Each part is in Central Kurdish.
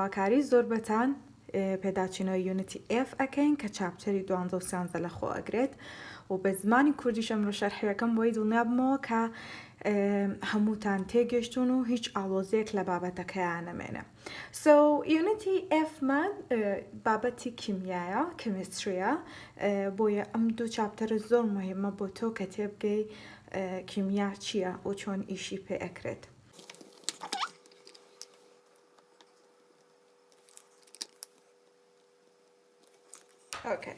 داواکاری زۆربەتان پێداچوونەوەی unit ی F ئەکەین کە chapter ی دوانزە و سیانزە لە خۆ ئەگرێت و بە زمانی کوردیش ئەمڕۆ شەرحیەکەم بۆی دڵنیا بمەوە کە هەمووتان تێگەشتون و هیچ ئاڵۆزیەک لە بابەتەکەیان نەمێنێ. So unit ی F مان بابەتی کیمیایە chemistry یە بۆیە ئەم دوو chapter ە زۆر مهمە بۆ تۆ کە تێبگەی کیمیا چییە و چۆن ئیشی پێ ئەکرێت. Okay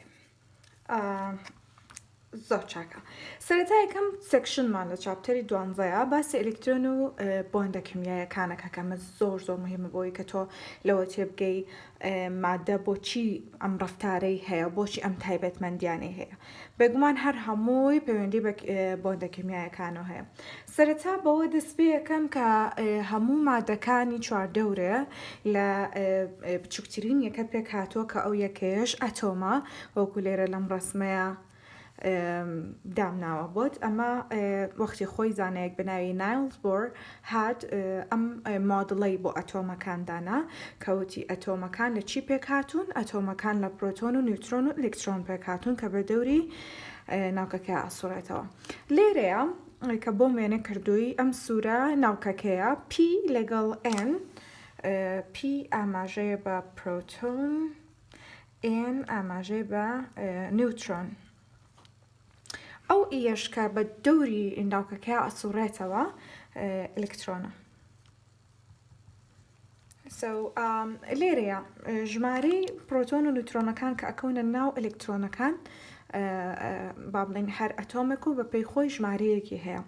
زۆر چاکە سەرەتا یەکەم section مان لە chapter ی دوانزەیە باسی ئەلکترۆن و bond ە کیمیایەکانەکە کە ئەمە زۆر زۆر مهمە بۆی کە تۆ لەوە تێبگەی مادە بۆچی ئەم ڕفتارەی هەیە بۆچی ئەم تایبەتمەندیانەی هەیە بێگومان هەر هەمووی پەیوەندی بە bond ە کیمیایەکانەوە هەیە. سەرەتا بەوە دەست پێ ئەکەم کە هەموو مادەکانی چواردەورێ لە بچووکترین یەکە پێکهاتووە کە ئەو یەکەیەش ئەتۆمە وەکو لێرە لەم ڕەسمەیە دامناوە بۆت ئەمە وەختی خۆی زانایەک بە ناوی نایلز بۆر هات ئەم مۆدڵەی بۆ ئەتۆمەکان دانا کە وتی ئەتۆمەکان لە چی پێکهاتوون؟ ئەتۆمەکان لە پرۆتۆن و نیوترۆن و ئەلکترۆن پێکهاتوون کە بە دەوری ناوکەکەیا ئەسوڕێتەوە. لێرەیە کە بۆم وێنە کردووی ئەم سوورە ناوکەکەیە P لەگەڵ N P ئاماژەیە بە پرۆتۆن N ئاماژەیە بە نیوترۆن. ئەو E یەش کە بە دەوری ناوکەکەیا ئەسوڕێتەوە ئەلکترۆنە. So لێرەیە ژمارەی پرۆتۆن و نیوترۆنەکان کە ئەکەونە ناو ئەلکترۆنەکان با بڵێین هەر ئەتۆمێک و بەپێی خۆی ژمارەیەکی هەیە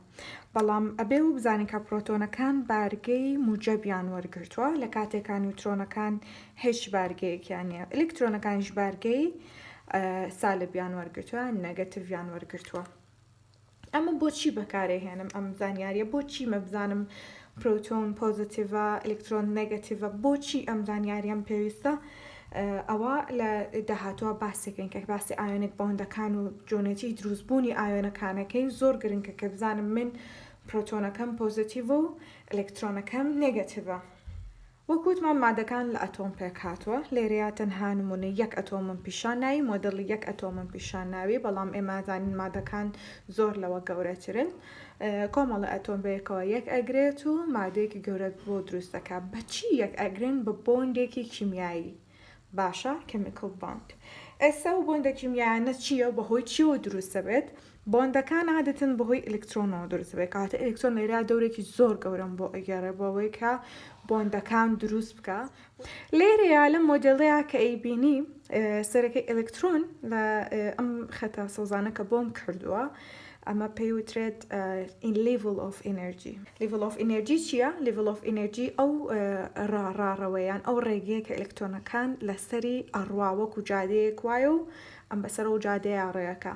بەڵام ئەبێ و بزانین کە پرۆتۆنەکان بارگەی موجەبیان وەرگرتووە لە کاتێکا نیوترۆنەکان هیچ بارگەیەکیان نییە ئەلکترۆنەکانیش بارگەی سالبیان وەرگرتووە negative یان وەرگرتووە. ئەمە بۆچی بەکارێهێنم ئەم زانیاریە بۆچی مە بزانم پرۆتۆن positive ە ئەلکترۆن negative ە بۆچی ئەم زانیاریەم پێویستە ئەوە لە داهاتوە باسێکەین کە باسی ionic bond ەکان و جۆنێتی دروستبوونی ئایۆنەکانەکەین زۆر گرنگە کە بزانم من پرۆتۆنەکەم positive ە و ئەلکترۆنەکەم negative ە. وەک وتمان مادەکان لە ئەتۆم پێکهاتووە، لێرەیا تەنها نموونەی یەک ئەتۆمم پیشان ناوی، مۆدێڵی یەک ئەتۆمم پیشان ناوی، بەڵام ئێمە ئەزانین مادەکان زۆر لەوە گەورەترن. کۆمەڵە ئەتۆم بەیەکەوە یەک ئەگرێت و مادەیەکی گەورەت بۆ دروست دەکات. بە چی یەک ئەگرن؟ بە bond ێکی کیمیایی. باشە chemical bond. ئێستا ئەو bond ە کیمیایانە چییە و بەهۆی چیەوە دروست دەبێت؟ bond ەکان عادەتەن بەهۆی ئەلکترۆنەوە دروست دەبێت کەواتە ئەلکترۆن لێرە دەورێکی زۆر گەورەم بۆ ئەگێڕێ بۆ ئەوەی کە bond ەکان دروست بکە لێرەیە لەم مۆدێلەیە کە ئەیبینی سەرەکەی ئەلکترۆن لە ئەم خەتە سەوزانە کە بۆم کردووە ئەمە پێی وترێت in level of energy level of energy چییە؟ level of energy ئەو ڕاڕەوەیان ئەو ڕێگەیە کە ئەلکترۆنەکان لەسەری ئەڕوا وەکو جادەیەک وایە و ئەم بەسەر ئەو جادەیە ڕێیەکە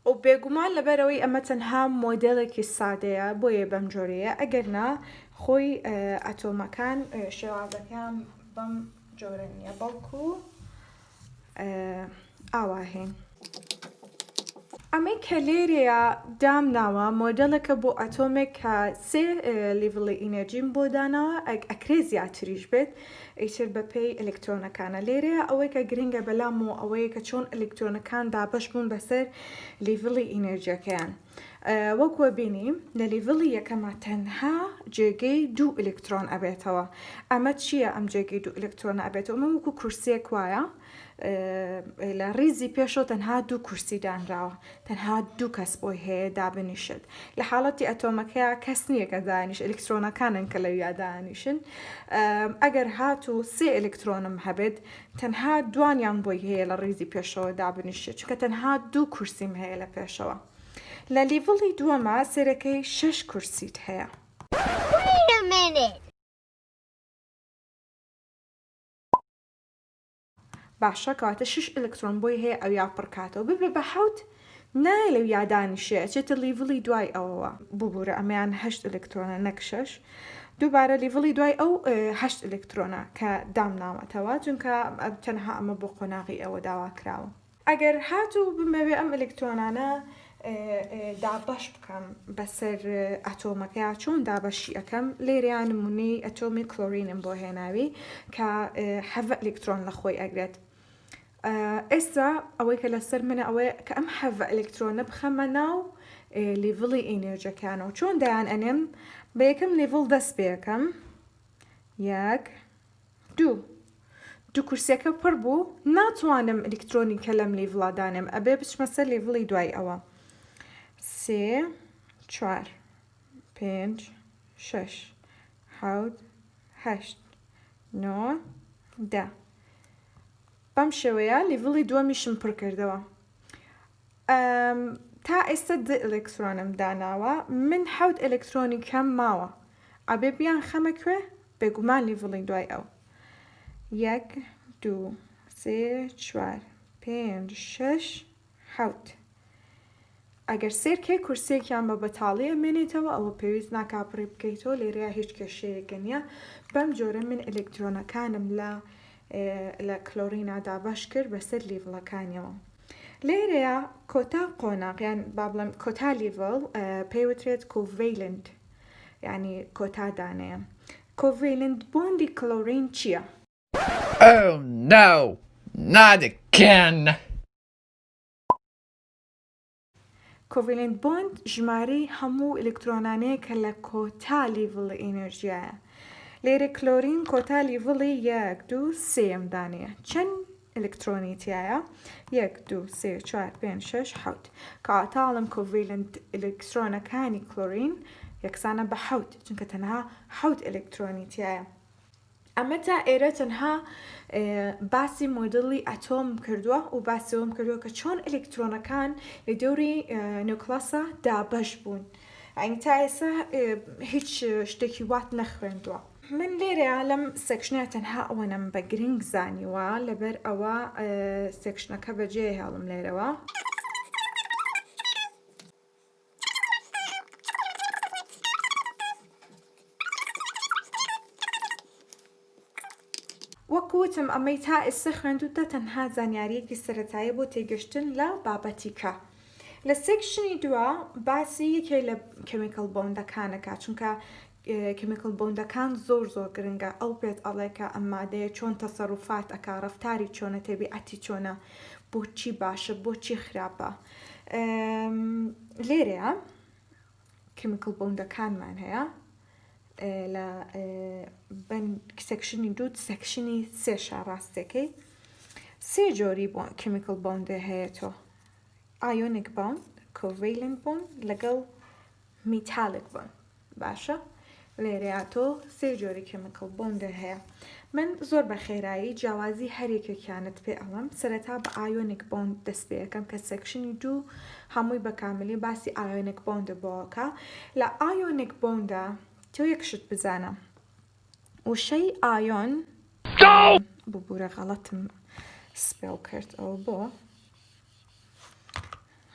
و بێگومان لەبەرئەوەی ئەمە تەنها مۆدێلێکی سادەیە بۆیە بەم جۆرەیە ئەگەرنا خۆی ئەتۆمەکان شێوازەکەیان بەم جۆرە نییە بەڵکو ئاوا هەین. ئەمەی کە لێرەیە دامناوە مۆدێلێکە بۆ ئەتۆمێک کە سێ level ی energy م بۆ داناوە ئەکرێ زیاتریش بێت ئیتر بەپێی ئەلکترۆنەکانە. لێرەیا ئەوەی کە گرنگە بەلامەوە ئەوەیە کە چۆن ئەلکترۆنەکان دابەش بوون بەسەر level ی energy یەکەیان. وەک وەبینی لە level ی یەکەما تەنها جێگەی دوو ئەلکترۆن ئەبێتەوە. ئەمە چییە ئەم جێگەی دوو ئەلکترۆنە ئەبێتەوە؟ ئەمە وەکو کورسیەک وایە لە ڕیزی پێشەوە تەنها دوو کورسی دانراوە تەنها دوو کەس بۆی هەیە دابنیشێت لە حاڵەتی ئەتۆمەکەیا کەس نییە کە دانیش ئەلکترۆنەکانن کە لەویا دانیشن ئەگەر هاتوو سێ ئەلکترۆنم هەبێت تەنها دوانیان بۆی هەیە لە ڕیزی پێشەوە دابنیشێت چونکە تەنها دوو کورسیم هەیە لە پێشەوە لە level ی دووەما سێرەکەی شەش کورسیت هەیە. Wait a minute! باشە کەواتە شش ئەلکترۆن بۆی هەیە ئەویا پڕکاتەوە ببێ بە حەوت نایە لەویا دانیشێ ئەچێتە level ی دوای ئەوەوە ببورە ئەمەیان هەشت ئەلکترۆنە نەک شەش دووبارە level ی دوای ئەو هەشت ئەلکترۆنە کە دامناوەتەوە چونکە تەنها ئەمە بۆ قۆناغی ئەوە داوا کراوە. ئەگەر هاتوو بمەوێ ئەم ئەلکترۆنانە. دابەش بکەم بەسەر ئەتۆمەکەیا چۆن دابەشی ئەکەم لێرەیا نمونەی ئەتۆمی کلۆرینم بۆ هێناوی کە حەڤە ئەلکترۆن لە خۆی ئەگرێت ئێستا ئەوەی کە لەسەر منە ئەوەیە کە ئەم حەڤە ئەلکترۆنە بخەمە ناو level ی energy ەکانەوە چۆن دایان ئەنێم بە یەکەم level دەست پێەکەم یەک دوو دوو کورسیەکە پڕ بوو ناتوانم ئەلیکترۆنی کە لەم level ا دانێم ئەبێ بچمە سەر level ی دوای ئەوە سێ چوار پێنج شەش حەوت هەشت نۆ دە بەم شێوەیە level ی دووەمیشم پڕ کردەوە تا ئێستا دە ئەلکترۆنم داناوە من حەوت ئەلکترۆنی کەم ماوە ئەبێ بیان خەمە کوێ بێگومان level ی دوای ئەو یەک دوو سێ چوار پێنج شەش حەوت ئەگەر سێرکەی کورسیەکیان بە بەتاڵی ئەمێنێتەوە ئەوە پێویست ناکا پڕی بکەیتەوە لێرەیا هیچ کێشەیەکە نییە بەم جۆرە من ئەلکترۆنەکانم لە لە کلۆرینا دابەش کرد بەسەر level ەکانیەوە لێرەیا کۆتا قۆناغ یان با بڵێم کۆتا level پێی وترێت covalent یعنی کۆتا دانەیە covalent bond ی کلۆرین چییە؟ Oh no! Not again! covalent bond ژمارەی هەموو ئەلکترۆنانەیە کە لە کۆتا level ی energy یایە. لێرە کلۆرین کۆتا level ی یەک دوو سێیەم دانەیە. چەند ئەلکترۆنی تیایە؟ یەک دوو سێ چوار پێنج شەش حەوت. کەواتە ئەڵێم covalent ئەلکترۆنەکانی کلۆرین یەکسانە بە حەوت چونکە تەنها حەوت ئەلکترۆنی تیایە. ئەمە تا ئێرە تەنها باسی مۆدڵی ئەتۆم کردووە و باسی ئەوەم کردووە کە چۆن ئەلکترۆنەکان لە دەوری nucleus ا دابەش بوون یانی تا ئێستا هیچ شتێکی وات نەخوێندووە. من لێرە لەم section ە تەنها ئەوەنەم بە گرنگ زانیوە لەبەر ئەوە section ەکە بەجێ هێڵم لێرەوە. وەک وتم ئەمەی تا ئێستا خوێندوتە تەنها زانیاریەکی سەرەتاییە بۆ تێگەشتن لە بابەتی کە لە section ی دوا باسی یەکێ لە chemical bond ەکان ئەکات چونکە chemical bond ەکان زۆر زۆر گرنگە ئەو پێت ئەڵێ کە ئەم مادەیە چۆن تەسەروفات ئەکا ڕەفتاری چۆنە تەبیعەتی چۆنە بۆچی باشە بۆچی خراپە لێرەیە chemical bond ەکانمان هەیە لە بن section ی دوو section ی سێشا ڕاستەکەی سێ جۆری بۆ chemical bond ە هەیە تۆ ionic bond covalent bond لەگەڵ metallic bond باشە لێرەیا تۆ سێ جۆری chemical bond هەیە من زۆر بە خێرایی جیاوازی هەر یەکێکیانت پێ ئەڵێم سەرەتا بە ionic bond دەست پێ ئەکەم کە section ی دوو هەمووی بە کاملی باسی ionic bond بۆ ئەکا لە ionic bond ا تۆ یەک شت بزانە وشەی ئایۆن ببورە غەڵەتم spell کرد ئەوە بۆ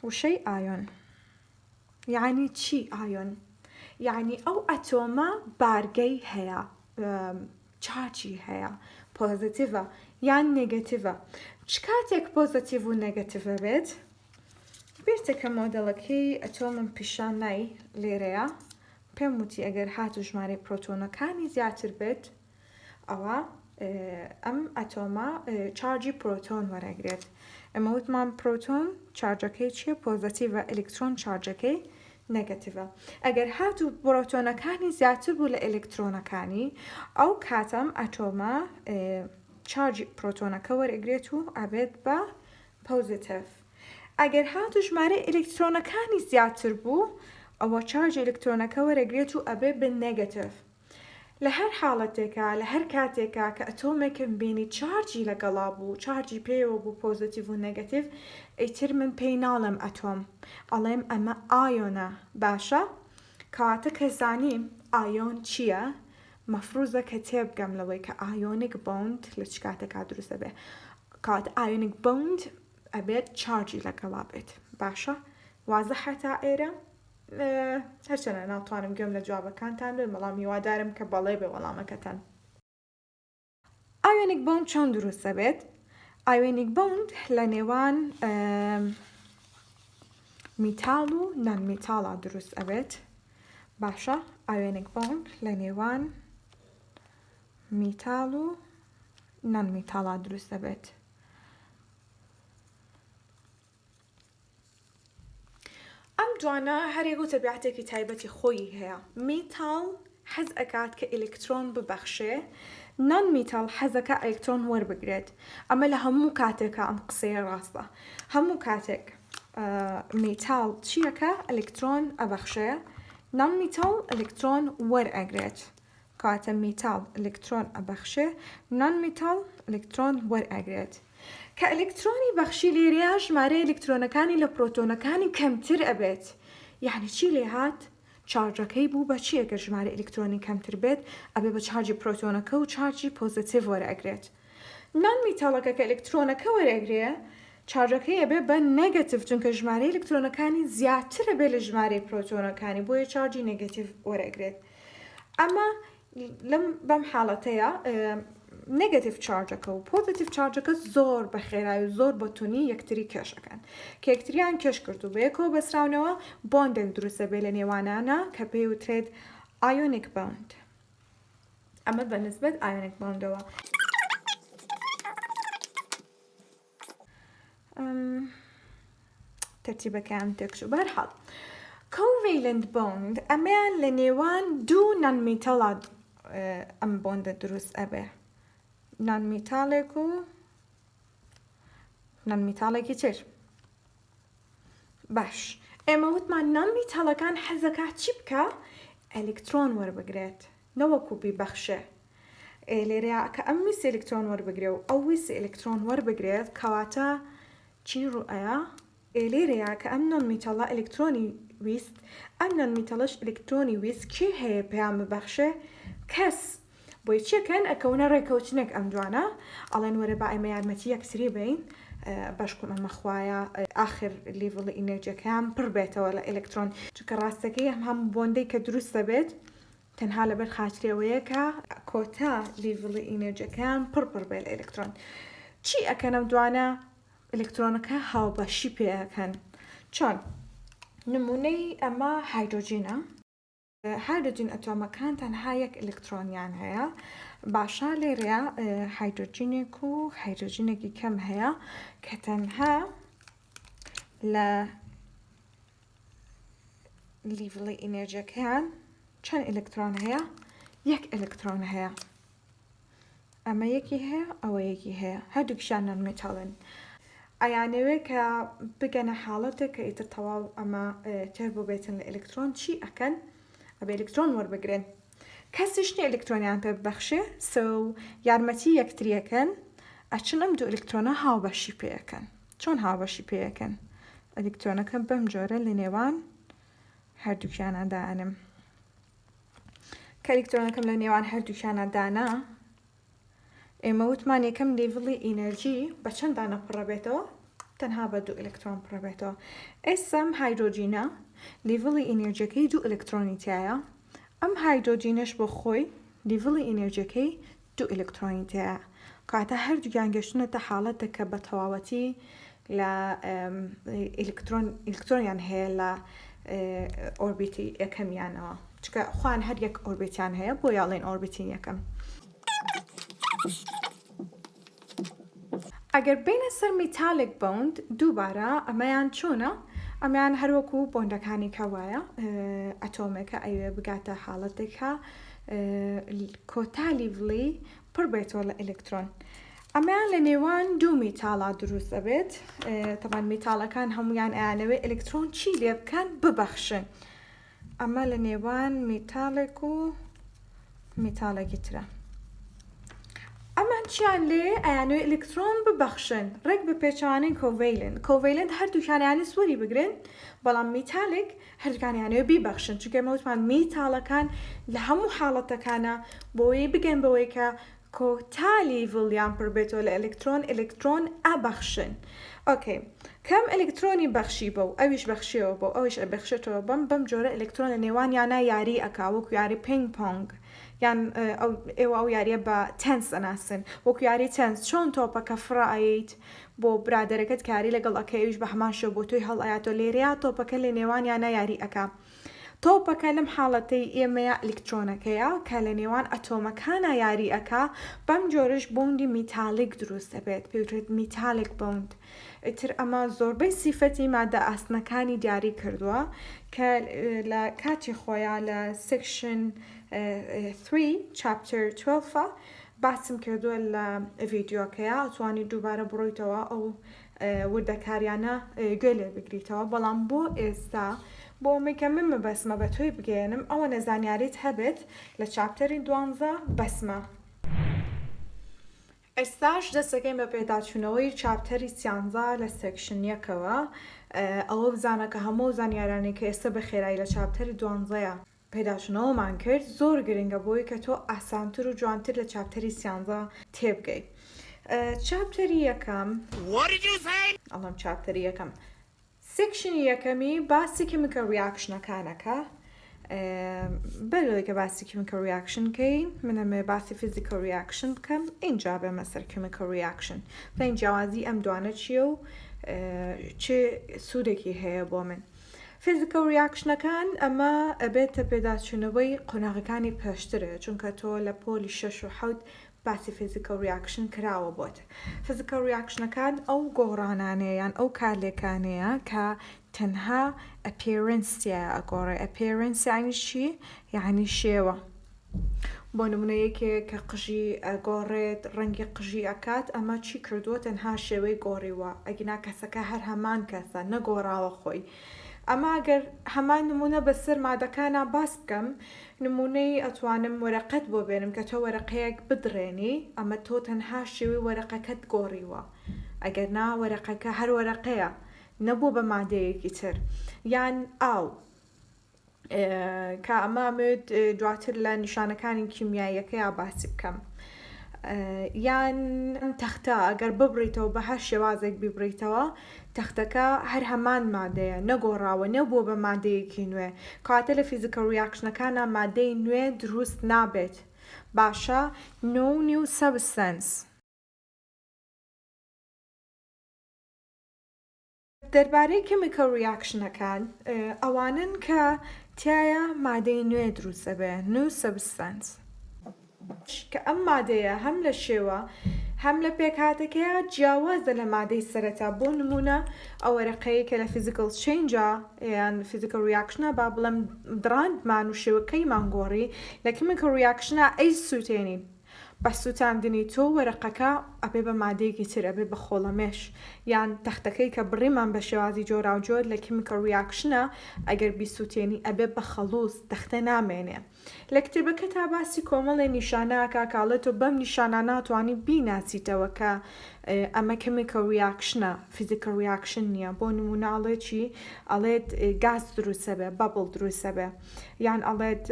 وشەی ئایۆن یەعنی چی ئایۆن؟ یەعنی ئەو ئەتۆمە بارگەی هەیە چارجی هەیە positive ە یان negative ە چ کاتێک positive و negative ە بێت بیرتە کە مۆدەڵەکەی ئەتۆمم پیشان نای لێرەیە پێم وتی ئەگەر هاتو ژمارەی پرۆتۆنەکانی زیاتر بێت ئەوا ئەم ئەتۆمە charge ی پرۆتۆن وەرەگرێت. ئێمە وتمان پرۆتۆن charge ەکەی چییە؟ positive ە، ئەلکترۆن charge ەکەی negative ە. ئەگەر هاتوو پرۆتۆنەکانی زیاتر بوو لە ئەلکترۆنەکانی، ئەو کاتەم ئەتۆمە charge ی پرۆتۆنەکە وەرەگرێت و ئەبێت بە positive. ئەگەر هاتوو ژمارەی ئەلکترۆنەکانی زیاتر بوو، ئەوە charge ی ئەلکترۆنەکە وەرەگرێت و ئەبێت بە negative. لە هەر حاڵەتێکا، لە هەر کاتێکا کە ئەتۆمێکم بینی charge ی لەگەڵا بوو، charge ی پێیەوە بوو positive و negative، ئیتر من پێی ناڵێم ئەتۆم، ئەڵێم ئەمە ئایۆنە، باشە؟ کەواتە کە زانیم ئایۆن چییە، مەفروزە کە تێبگەم لەوەی کە ionic bond لە چ کاتێکا دروست ئەبێ. کەواتە ionic bond ئەبێت charge ی لەگەڵا بێت. باشە؟ وازحە تا ئێرە؟ هەرچەنە ناتوانم گوێم لە جوابەکانتان بێت بەڵام هیوادارم کە بەڵێ بێ وەڵامەکەتان. ionic bond چۆن دروست دەبێت؟ ionic bond لە نێوان metal و non-metal ا دروست ئەبێت. باشە ionic bond لە نێوان metal و non-metal ا دروست دەبێت. ئەم دوانە هەریەک و تەبیعەتێکی تایبەتی خۆیی هەیە. metal حەز ئەکات کە ئیلکترۆن ببەخشێ، non-metal حەزەکا ئەلکترۆن وەربگرێت. ئەمە لە هەموو کاتێکا ئەم قسەیە ڕاستە. هەموو کاتێک metal چیەکە ئەلکترۆن ئەبەخشێ، non-metal ئەلکترۆن وەرئەگرێت. کەواتە metal ئەلکترۆن ئەبەخشێ، non-metal ئەلکترۆن وەرئەگرێت. کە ئەلکترۆنی بەخشی لێرەیا ژمارەی ئەلکترۆنەکانی لە پرۆتۆنەکانی کەمتر ئەبێت. یەعنی چی لێهات؟ charge ەکەی بوو بە چی ئەگەر ژمارەی ئەلکترۆنی کەمتر بێت ئەبێ بە charge ی پرۆتۆنەکە و charge ی positive وەرئەگرێت. non-metal ەکە کە ئەلکترۆنەکە وەرئەگرێ charge ەکەی ئەبێ بە negative چونکە ژمارەی ئەلکترۆنەکانی زیاتر ئەبێ لە ژمارەی پرۆتۆنەکانی بۆیە charge ی negative وەرئەگرێت. ئەمە لەم بەم حاڵەتەیە negative charge ەکە و positive charge ەکە زۆر بە خێرای و زۆر بە تونی یەکتری کێشەکەن کە یەکتریان کێش کرد و بەیەکەوە بەسراونەوە bond ێک دروستە بێ لە نێوانانە کە پێی وترێت ionic bond ئەمە بە نسبەت ionic bond ەوە. تەرتیبەکەیان تێکچوو بەهەرحاڵ covalent bond ئەمەیان لە نێوان دوو non-metal ا ئەم bond ە دروست ئەبێ non-metal ێک و non-metal ێکی تر باش ئێمە وتمان non-metal ەکان حەزەکات چی بکە ئەلکترۆن وەربگرێت نەوەکو بیبەخشێ. ئێ لێرەیا کە ئەم ویستی ئەلکترۆن وەربگرێ و ئەو ویستی ئەلکترۆن وەربگرێت کەواتە چی ڕوو ئەیا؟ ئێ لێرەیا کە ئەم non-metal ە ئەلکترۆنی ویست ئەم non-metal ەش ئەلکترۆنی ویست کێ هەیە پێیان ببەخشێ؟ کەس. بۆیە چیەکەن ئەکەونە ڕێکەوتنێک ئەم دوانە ئەڵێن وەرە با ئێمە یارمەتی یەکتری بەین بەشکم ئەمە خوایە ئاخر level ی energy ەکەیان پڕ بێتەوە لە ئەلکترۆن چونکە ڕاستەکەی ئەم هەموو bond ەی کە دروست دەبێت تەنها لەبەر خاتری ئەوەیە کە کۆتا level ی energy ەکەیان پڕ پڕ بێت لە ئەلکترۆن. چی ئەکەن ئەم دوانە؟ ئەلکترۆنەکە هاوبەشی پێ ئەکەن. چۆن؟ نمونەی ئەمە هایدرۆجینە. هایدرۆجین ئەتۆمەکان تەنها یەک ئەلکترۆنیان هەیە. باشە لێرەیە هایدرۆجینێک و هایدرۆجینێکی کەم هەیە کە تەنها لە level ی energy ەکەیان چەند ئەلکترۆن هەیە؟ یەک ئەلکترۆن هەیە. ئەمە یەکی هەیە ئەوە یەکی هەیە هەردووکیشیان non-metal ن. ئەیانەوێ کە بگەنە حاڵەتێک کە ئیتر تەواو ئەمە تێر بووبێتن لە ئەلکترۆن چی ئەکەن؟ ئەبێ ئەلکترۆن وەربگرن. کەسیش نیە ئەلکترۆنیان پێ ببەخشێ so یارمەتی یەکتریەکەن ئەچن ئەم دوو ئەلکترۆنە هاوبەشی پێ ئەکەن. چۆن هاوبەشی پێ ئەکەن؟ ئەلکترۆنەکە بەم جۆرە لە نێوان هەردووکیانا دائەنێم. کە ئەلکترۆنەکەم لە نێوان هەردووکیانا دانا، ئێمە وتمان یەکەم level ی energy بە چەند دانە پڕەبێتەوە؟ تەنها بە دوو ئەلکترۆن پڕەبێتەوە. ئێستا ئەم هایدرۆجینە level ی energy ەکەی دوو ئەلکترۆنی تایە، ئەم هایدرۆجینەش بۆ خۆی level ی energy ەکەی دوو ئەلکترۆنی تیایە کەواتە هەردووکیان گەشتونەتە حاڵەتێک کە بە تەواوەتی لە ئەلکترۆن ئەلکترۆنیان هەیە لە orbit ی یەکەمیانەوە چونکە خۆیان هەر یەک orbit یان هەیە بۆیە ئەڵێن orbit ی یەکەم. ئەگەر بێینە سەر metallic bond دووبارە ئەمەیان چۆنە؟ ئەمەیان هەروەکو bond ەکانی کە وایە ئەتۆمێکە ئەیوێ بگاتە حاڵەتێکە کۆتا level ی پڕ بێتەوە لە ئەلکترۆن. ئەمەیان لە نێوان دوو metal ا دروست ئەبێت. تەبان metal ەکان هەمویان ئەیانەوێ ئەلکترۆن چی لێ بکەن ببەخشن. ئەمە لە نێوان metal ێک و metal ێکی ترە. ئەمان چیان لێ ئەیانەوێ ئەلکترۆن ببەخشن ڕێک بە پێچەوانەی covalent. covalent هەردووکیان یانی سوەری بگرن بەڵام metallic هەردووکیان یانەوێ بیبەخشن چونکە ئێمە وتمان metal ەکان لە هەموو حاڵەتەکانە بۆی بگەن بەوەی کە کۆتا level یان پڕ بێتەوە لە ئەلکترۆن ئەلکترۆن ئەبەخشن okay کەم ئەلکترۆنی بەخشی بەو ئەویش بەخشیەوە بەو ئەویش ئەبەخشێتەوە بەم بەم جۆرە ئەلکترۆن لە نێوانیانا یاری ئەکا وەکو یاری ping pong یان ئەو ئێوە ئەو یاریە بە تێنس ئەناسن وەکو یاری تێنس چۆن تۆپەکە فڕە ئەیەیت بۆ برادەرەکەت کاری لەگەڵ ئەکەی ئەویش بە هەمان شێوە بۆ تۆی هەڵئەیاتەوە لێرەیا تۆپەکە لە نێوانیانا یاری ئەکا تۆپەکە لەم حاڵەتەی ئێمەیا ئەلیکترۆنەکەیە کە لە نێوان ئەتۆمەکانا یاری ئەکا بەم جۆرەش bond ی metallic دروست ئەبێت پێوترێت metallic bond ئیتر ئەمە زۆربەی سیفەتی مادە ئاسنەکانی دیاری کردووە کە لە کاتی خۆیا لە section 3 chapter 12 باسم کردووە لە ڤیدیۆکەیا ئەتوانی دووبارە بڕۆیتەوە ئەو وردەکاریانە گوێ لێ بگریتەوە بەڵام بۆ ئێستا بۆ ئەمەی کە من مەبەستمە بە تۆی بگەیەنم ئەوەنە زانیاریت هەبێت لە chapter ی دوانزە بەسمە. ئێستاش دەست دەکەین بە پێداچوونەوەی chapter ی سیانزە لە section یەکەوە ئەوە بزانە کە هەموو ئەو زانیارانەی کە ئێستا بە خێرایی لە chapter ی دوانزەیە پێداچوونەوەمان کرد زۆر گرنگە بۆی کە تۆ ئاسانتر و جوانتر لە chapter ی سیانزە تێبگەی chapter ی یەکەم ئەڵێم chapter ی یەکەم section ی یەکەمی باسی chemical reaction ەکانەکە بەر لەوەی کە باسی chemical reaction کەین من ئەمەوێ باسی physical reaction بکەم ئینجا بێمە سەر chemical reaction بزانین جیاوازی ئەم دوانە چییە و چ سوودێکی هەیە بۆ من physical reaction ەکان ئەمە ئەبێتە پێداچوونەوەی قۆناغەکانی پێشترە چونکە تۆ لە پۆلی شەش و حەوت باسی physical reaction کراوە بۆت. physical reaction ەکان ئەو گۆڕانانەیە یان ئەو کارلێکانەیە کە تەنها appearance تیایا ئەگۆڕێ appearance یانی چی؟ یانی شێوە. بۆ نمونە یەکێک کە قژی ئەگۆڕێت ڕەنگی قژی ئەکات ئەمە چی کردووە تەنها شێوەی گۆڕیوە ئەگینا کەسەکە هەر هەمان کەسە نەگۆڕاوە خۆی ئەمە گەر هەمان نمونە بەسەر مادەکانا باس بکەم نمونەی ئەتوانم وەرەقەت بۆ بێنم کە تۆ وەرەقەیەک بدڕێنی ئەمە تۆ تەنها شێوەی وەرەقەکەت گۆڕیوە ئەگەر نا وەرەقەکە هەر وەرەقەیە نەبووە بە مادەیەکی تر یان ئاو کە ئەمە ئەمەوێت دواتر لە نیشانەکانی کیمیاییەکەیا باسی بکەم یان تەختە ئەگەر ببڕیتەوە بە هەر شێوازێک بیبڕیتەوە تەختەکە هەر هەمان مادەیە نەگۆڕاوە نەبووە بە مادەیەکی نوێ کەواتە لە physical reaction ەکانا مادەی نوێ دروست نابێت باشە no new substance. دەربارەی chemical reaction ەکان ئەوانەن کە تیایا مادەی نوێ دروست ئەبێ new substance. کە ئەم مادەیە هەم لە شێوە هەم لە پێکهاتەکەیا جیاوازە لە مادەی سەرەتا بۆ نموونە ئەو وەرەقەیەی کە لە physical change ا یان physical reaction ا با بڵێم دڕاندمان و شێوەکەیمان گۆڕی لە chemical reaction ا ئەیسووتێنین بە سوتاندنی تۆ وەرەقەکە ئەبێ بە مادەیەکی تر ئەبێ بە خۆڵەمێش یان تەختەکەی کە بڕیمان بە شێوازی جۆراوجۆر لە chemical reaction ا ئەگەر بیسوتێنی ئەبێ بە خەڵوز تەختە نامێنێ لە کتێبەکەتا باسی کۆمەڵێ نیشانە ئەکا کە ئەڵێ تۆ بەم نیشانانە ئەتوانی بیناسیتەوە کە ئەمە chemical reaction ە physical reaction نییە بۆ نمونە ئەڵێ چی ئەڵێت گاز دروستەبێ bubble دروستەبێ یان ئەڵێت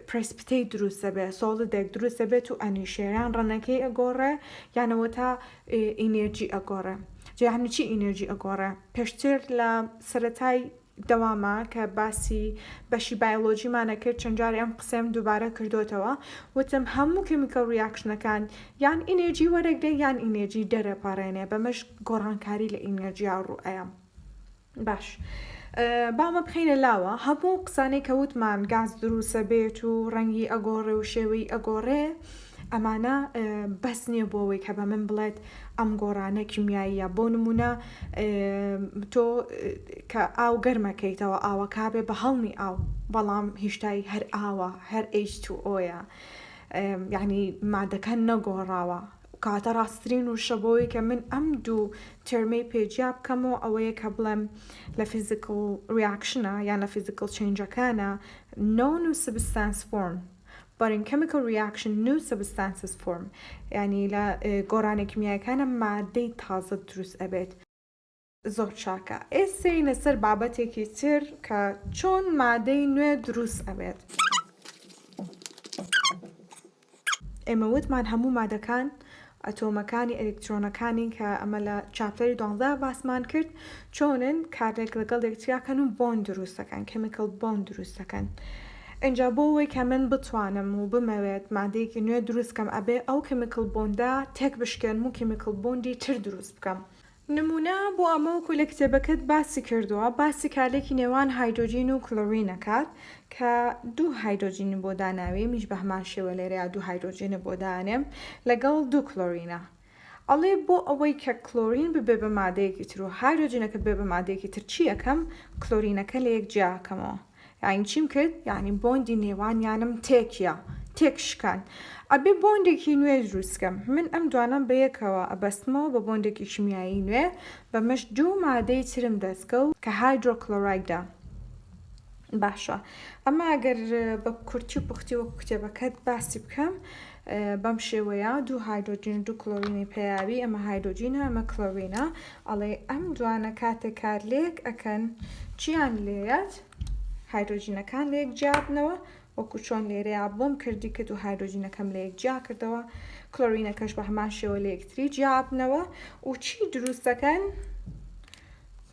precipitate دروستەبێ solid ێک دروستەبێت و ئەنیشێ یان ڕەنەکەی ئەگۆڕێ یانەوە تا ئینێرجی ئەگۆڕێ جیانی چی ئینێرجی ئەگۆڕێ پێشتر لە سەرەتای دەوامە کە باسی بەشی بایۆلۆجیمان ئەکرد چەند جارێ ئەم قسەیەم دووبارە کردۆتەوە وتم هەموو chemical reaction ەکان یان ئینێرجی وەرەگرێ یان ئینێرجی دەرەپەڕێنێ بەمەش گۆڕانکاری لە ئینێرجیا ڕوو ئەیا باش با ئەمە بخەینە لاوە هەموو قسانەی کە وتمان گاز دروسە بێت و ڕەنگی ئەگۆڕێ و شێوەی ئەگۆڕێ ئەمانە بەس نییە بۆ ئەوەی کە بە من بڵێت ئەم گۆڕانە کیمیاییە بۆ نمونە تۆ کە ئاو گەرمەکەیتەوە ئاوەکە بێ بە هەڵمی ئاو بەڵام هیشتای هەر ئاوە هەر H2O یە یعنی مادەکە نەگۆڕاوە کەواتە ڕاستترین وشە بۆی کە من ئەم دوو term ەی پێ جیا بکەمەوە ئەوەیە کە بڵێم لە physical reaction ە یان لە physical change ەکانە no new substance form But in chemical reaction new substances form یانی لە گۆڕانە کیمیایەکانە مادەی تازە دروست ئەبێت. زۆر چاکە ئێستێینە سەر بابەتێکی تر کە چۆن مادەی نوێ دروست ئەبێت. ئێمە وتمان هەموو مادەکان ئەتۆمەکانی ئەلکترۆنەکانی کە ئەمە لە chapter ی دوانزە باسمان کرد چۆنن کارلێک لەگەڵ یەکتریاکەن و bond دروست دەکەن chemical bond دروست دەکەن ئینجا بۆ ئەوەی کە من بتوانم و بمەوێت مادەیەکی نوێ دروست کەم ئەبێ ئەو chemical bond ە تێک بشکێنم و chemical bond ی تر دروست بکەم. نمونە بۆ ئەمە وەکو لە کتێبەکەت باسی کردووە باسی کارلێکی نێوان هایدرۆجین و کلۆرین ئەکات کە دوو هایدرۆجینی بۆ داناوی منیش بە هەمان شێوە لێرەیا دوو هایدرۆجینی بۆ دانێم لەگەڵ دوو کلۆرینە ئەڵێ بۆ ئەوەی کە کلۆرین ببێ بە مادەیەکی تر و هایدرۆجینەکە ببێ بە مادەیەکی تر چی ئەکەم کلۆرینەکە لە یەک جیا ئەکەمەوە یانی چیم کرد یانی bond ی نێوانیانم تێکیا تێک شکان ئەبێ bond ێکی نوێ دروست کەم من ئەم دوانەم بەیەکەوە ئەبەستمەوە بە bond ێکی کیمیایی نوێ بەمەش دوو مادەی ترم دەستکەوت کە hydrochloride ە باشە ئەمە ئەگەر بە کورتی و پوختی وەکو کتێبەکەت باسی بکەم بەم شێوەیە دوو هایدرۆجین و دوو کلۆرینی پێیاوی ئەمە هایدرۆجینە ئەمە کلۆرینە ئەڵێ ئەم دوانە کاتێک کارلێک ئەکەن چیان لێیەت هایدرۆجینەکان لەیەک جیابنەوە وەکو چۆن لێرەیا بۆم کردی کە دوو هایدرۆجینەکەم لەیەک جیا کردەوە کلۆرینەکەش بە هەمان شێوە لە یەکتری جیابنەوە و چی دروست دەکەن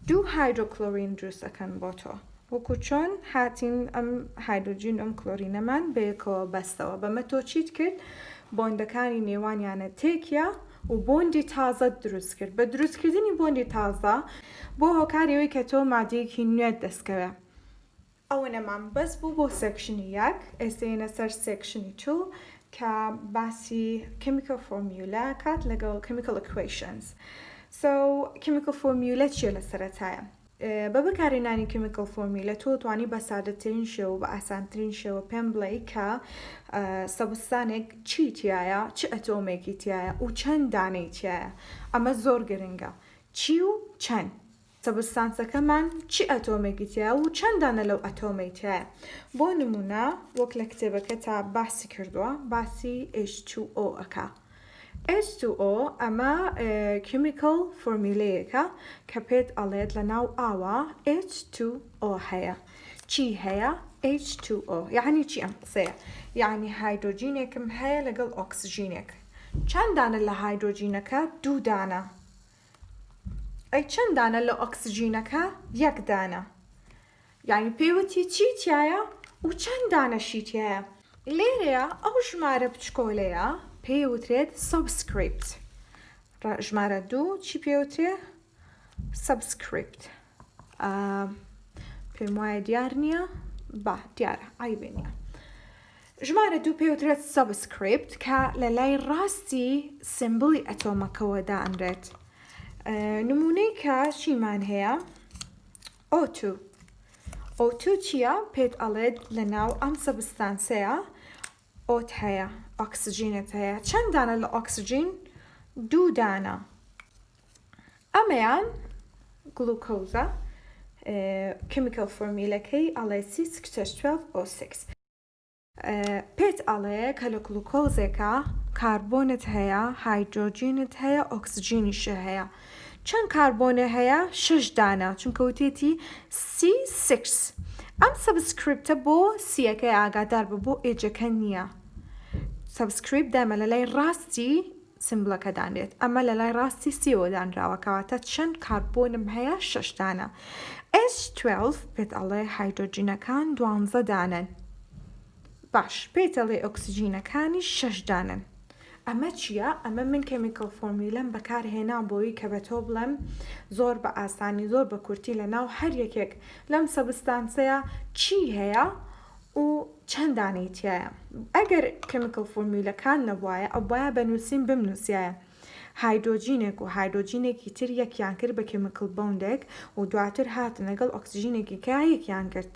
دوو هایدرۆکلۆرین دروست ئەکەن بۆ تۆ وەکو چۆن هاتین ئەم هایدرۆجین و ئەم کلۆرینەمان بەیەکەوە بەستەوە بەمە تۆ چیت کرد bond ەکانی نێوانیانە تێکیا و bond ی تازەت دروست کرد بە دروستکردنی bond ی تازە بۆ هۆکاری ئەوەی کە تۆ مادەیەکی نوێت دەستکەوێ. ئەوەنەمان بەس بوو بۆ section ی یەک ئێستا یەنە سەر section ی two کە باسی chemical formula ئەکات لەگەڵ chemical equations so chemical formula چیە لە سەرەتایە بە بەکارهێنانی chemical formula تۆ توانی بە سادەترین شێوە بە ئاسانترین شێوە پێم بڵێی کە substance ێک چی تایە چ ئەتۆمێکی تایە و چەند دانەی تایە ئەمە زۆر گرنگە چی و چەند substance ەکەمان چ ئەتۆمێکی تیایە و چەند دانە لەو ئەتۆمەی تیایە بۆ نمونە وەک لە کتێبەکەتا باسی کردووە باسی H2O ئەکا H2O ئەمە chemical formula یەکە کە پێت ئەڵێت لە ناو ئاوا H2O هەیە چی هەیە H2O یعنی چی ئەم قسەیە یعنی هایدرۆجینێکم هەیە لەگەڵ ئۆکسجینێک چەند دانە لە هایدرۆجینەکە دوو دانە ئەی چەند دانە لە ئۆکسجینەکە یەک دانە یعنی پێی وتی چی تایە و چەند دانەشی تایە لێرەیە ئەو ژمارە بچکۆلەیە پێی وترێت subscript ژمارە دوو چی پێوترێ subscript پێم وایە دیار نییە با دیارە عیبێ نییە ژمارە دوو پێوترێت subscript کە لە لای ڕاستی symbol ی ئەتۆمەکەوە دائەنرێت. نمونەی کە چیمان هەیە؟ O2 O2 چییە؟ پێت ئەڵێت لە ناو ئەم substance ەیە O ت هەیە، ئۆکسجینت هەیە. چەند دانە لە ئۆکسجین؟ دوو دانە. ئەمەیان گلوکۆزە، chemical formula کەی ئەڵێ C6H12O6. پێت ئەڵێ کە لە گلوکۆزێکا کاربۆنت هەیە، هایدرۆجینت هەیە، ئۆکسجینیشت هەیە. چەند کاربۆنێ هەیە؟ شەش دانە، چونکە وتێتی C six. ئەم subscript ە بۆ C یەکەیە ئاگادار بە بۆ H ەکە نییە. subscript دایمە لە لای ڕاستی symbol ەکە دانرێت. ئەمە لە لای ڕاستی C یەوە دانراوە کەواتە چەند کاربۆنم هەیە؟ شەش دانە. H12 پێت ئەڵێ هایدرۆجینەکان دوانزە دانەن. باش پێت ئەڵێ ئۆکسجینەکانیش شەش دانەن. ئەمە چییە؟ ئەمە من chemical formula م بەکار هێنا بۆی کە بە تۆ بڵێم زۆر بە ئاسانی زۆر بە کورتی لە ناو هەر یەکێک لەم substance ەیە چی هەیە و چەند دانەی تیایە ئەگەر chemical formula کان نەبوایە ئەبوایە بە نووسین بمنووسیایە هایدرۆجینێک و هایدرۆجینێکی تر یەکیان کرد بە chemical bond ێک و دواتر هاتن لەگەڵ ئۆکسجینێکی کە یەکیان کرد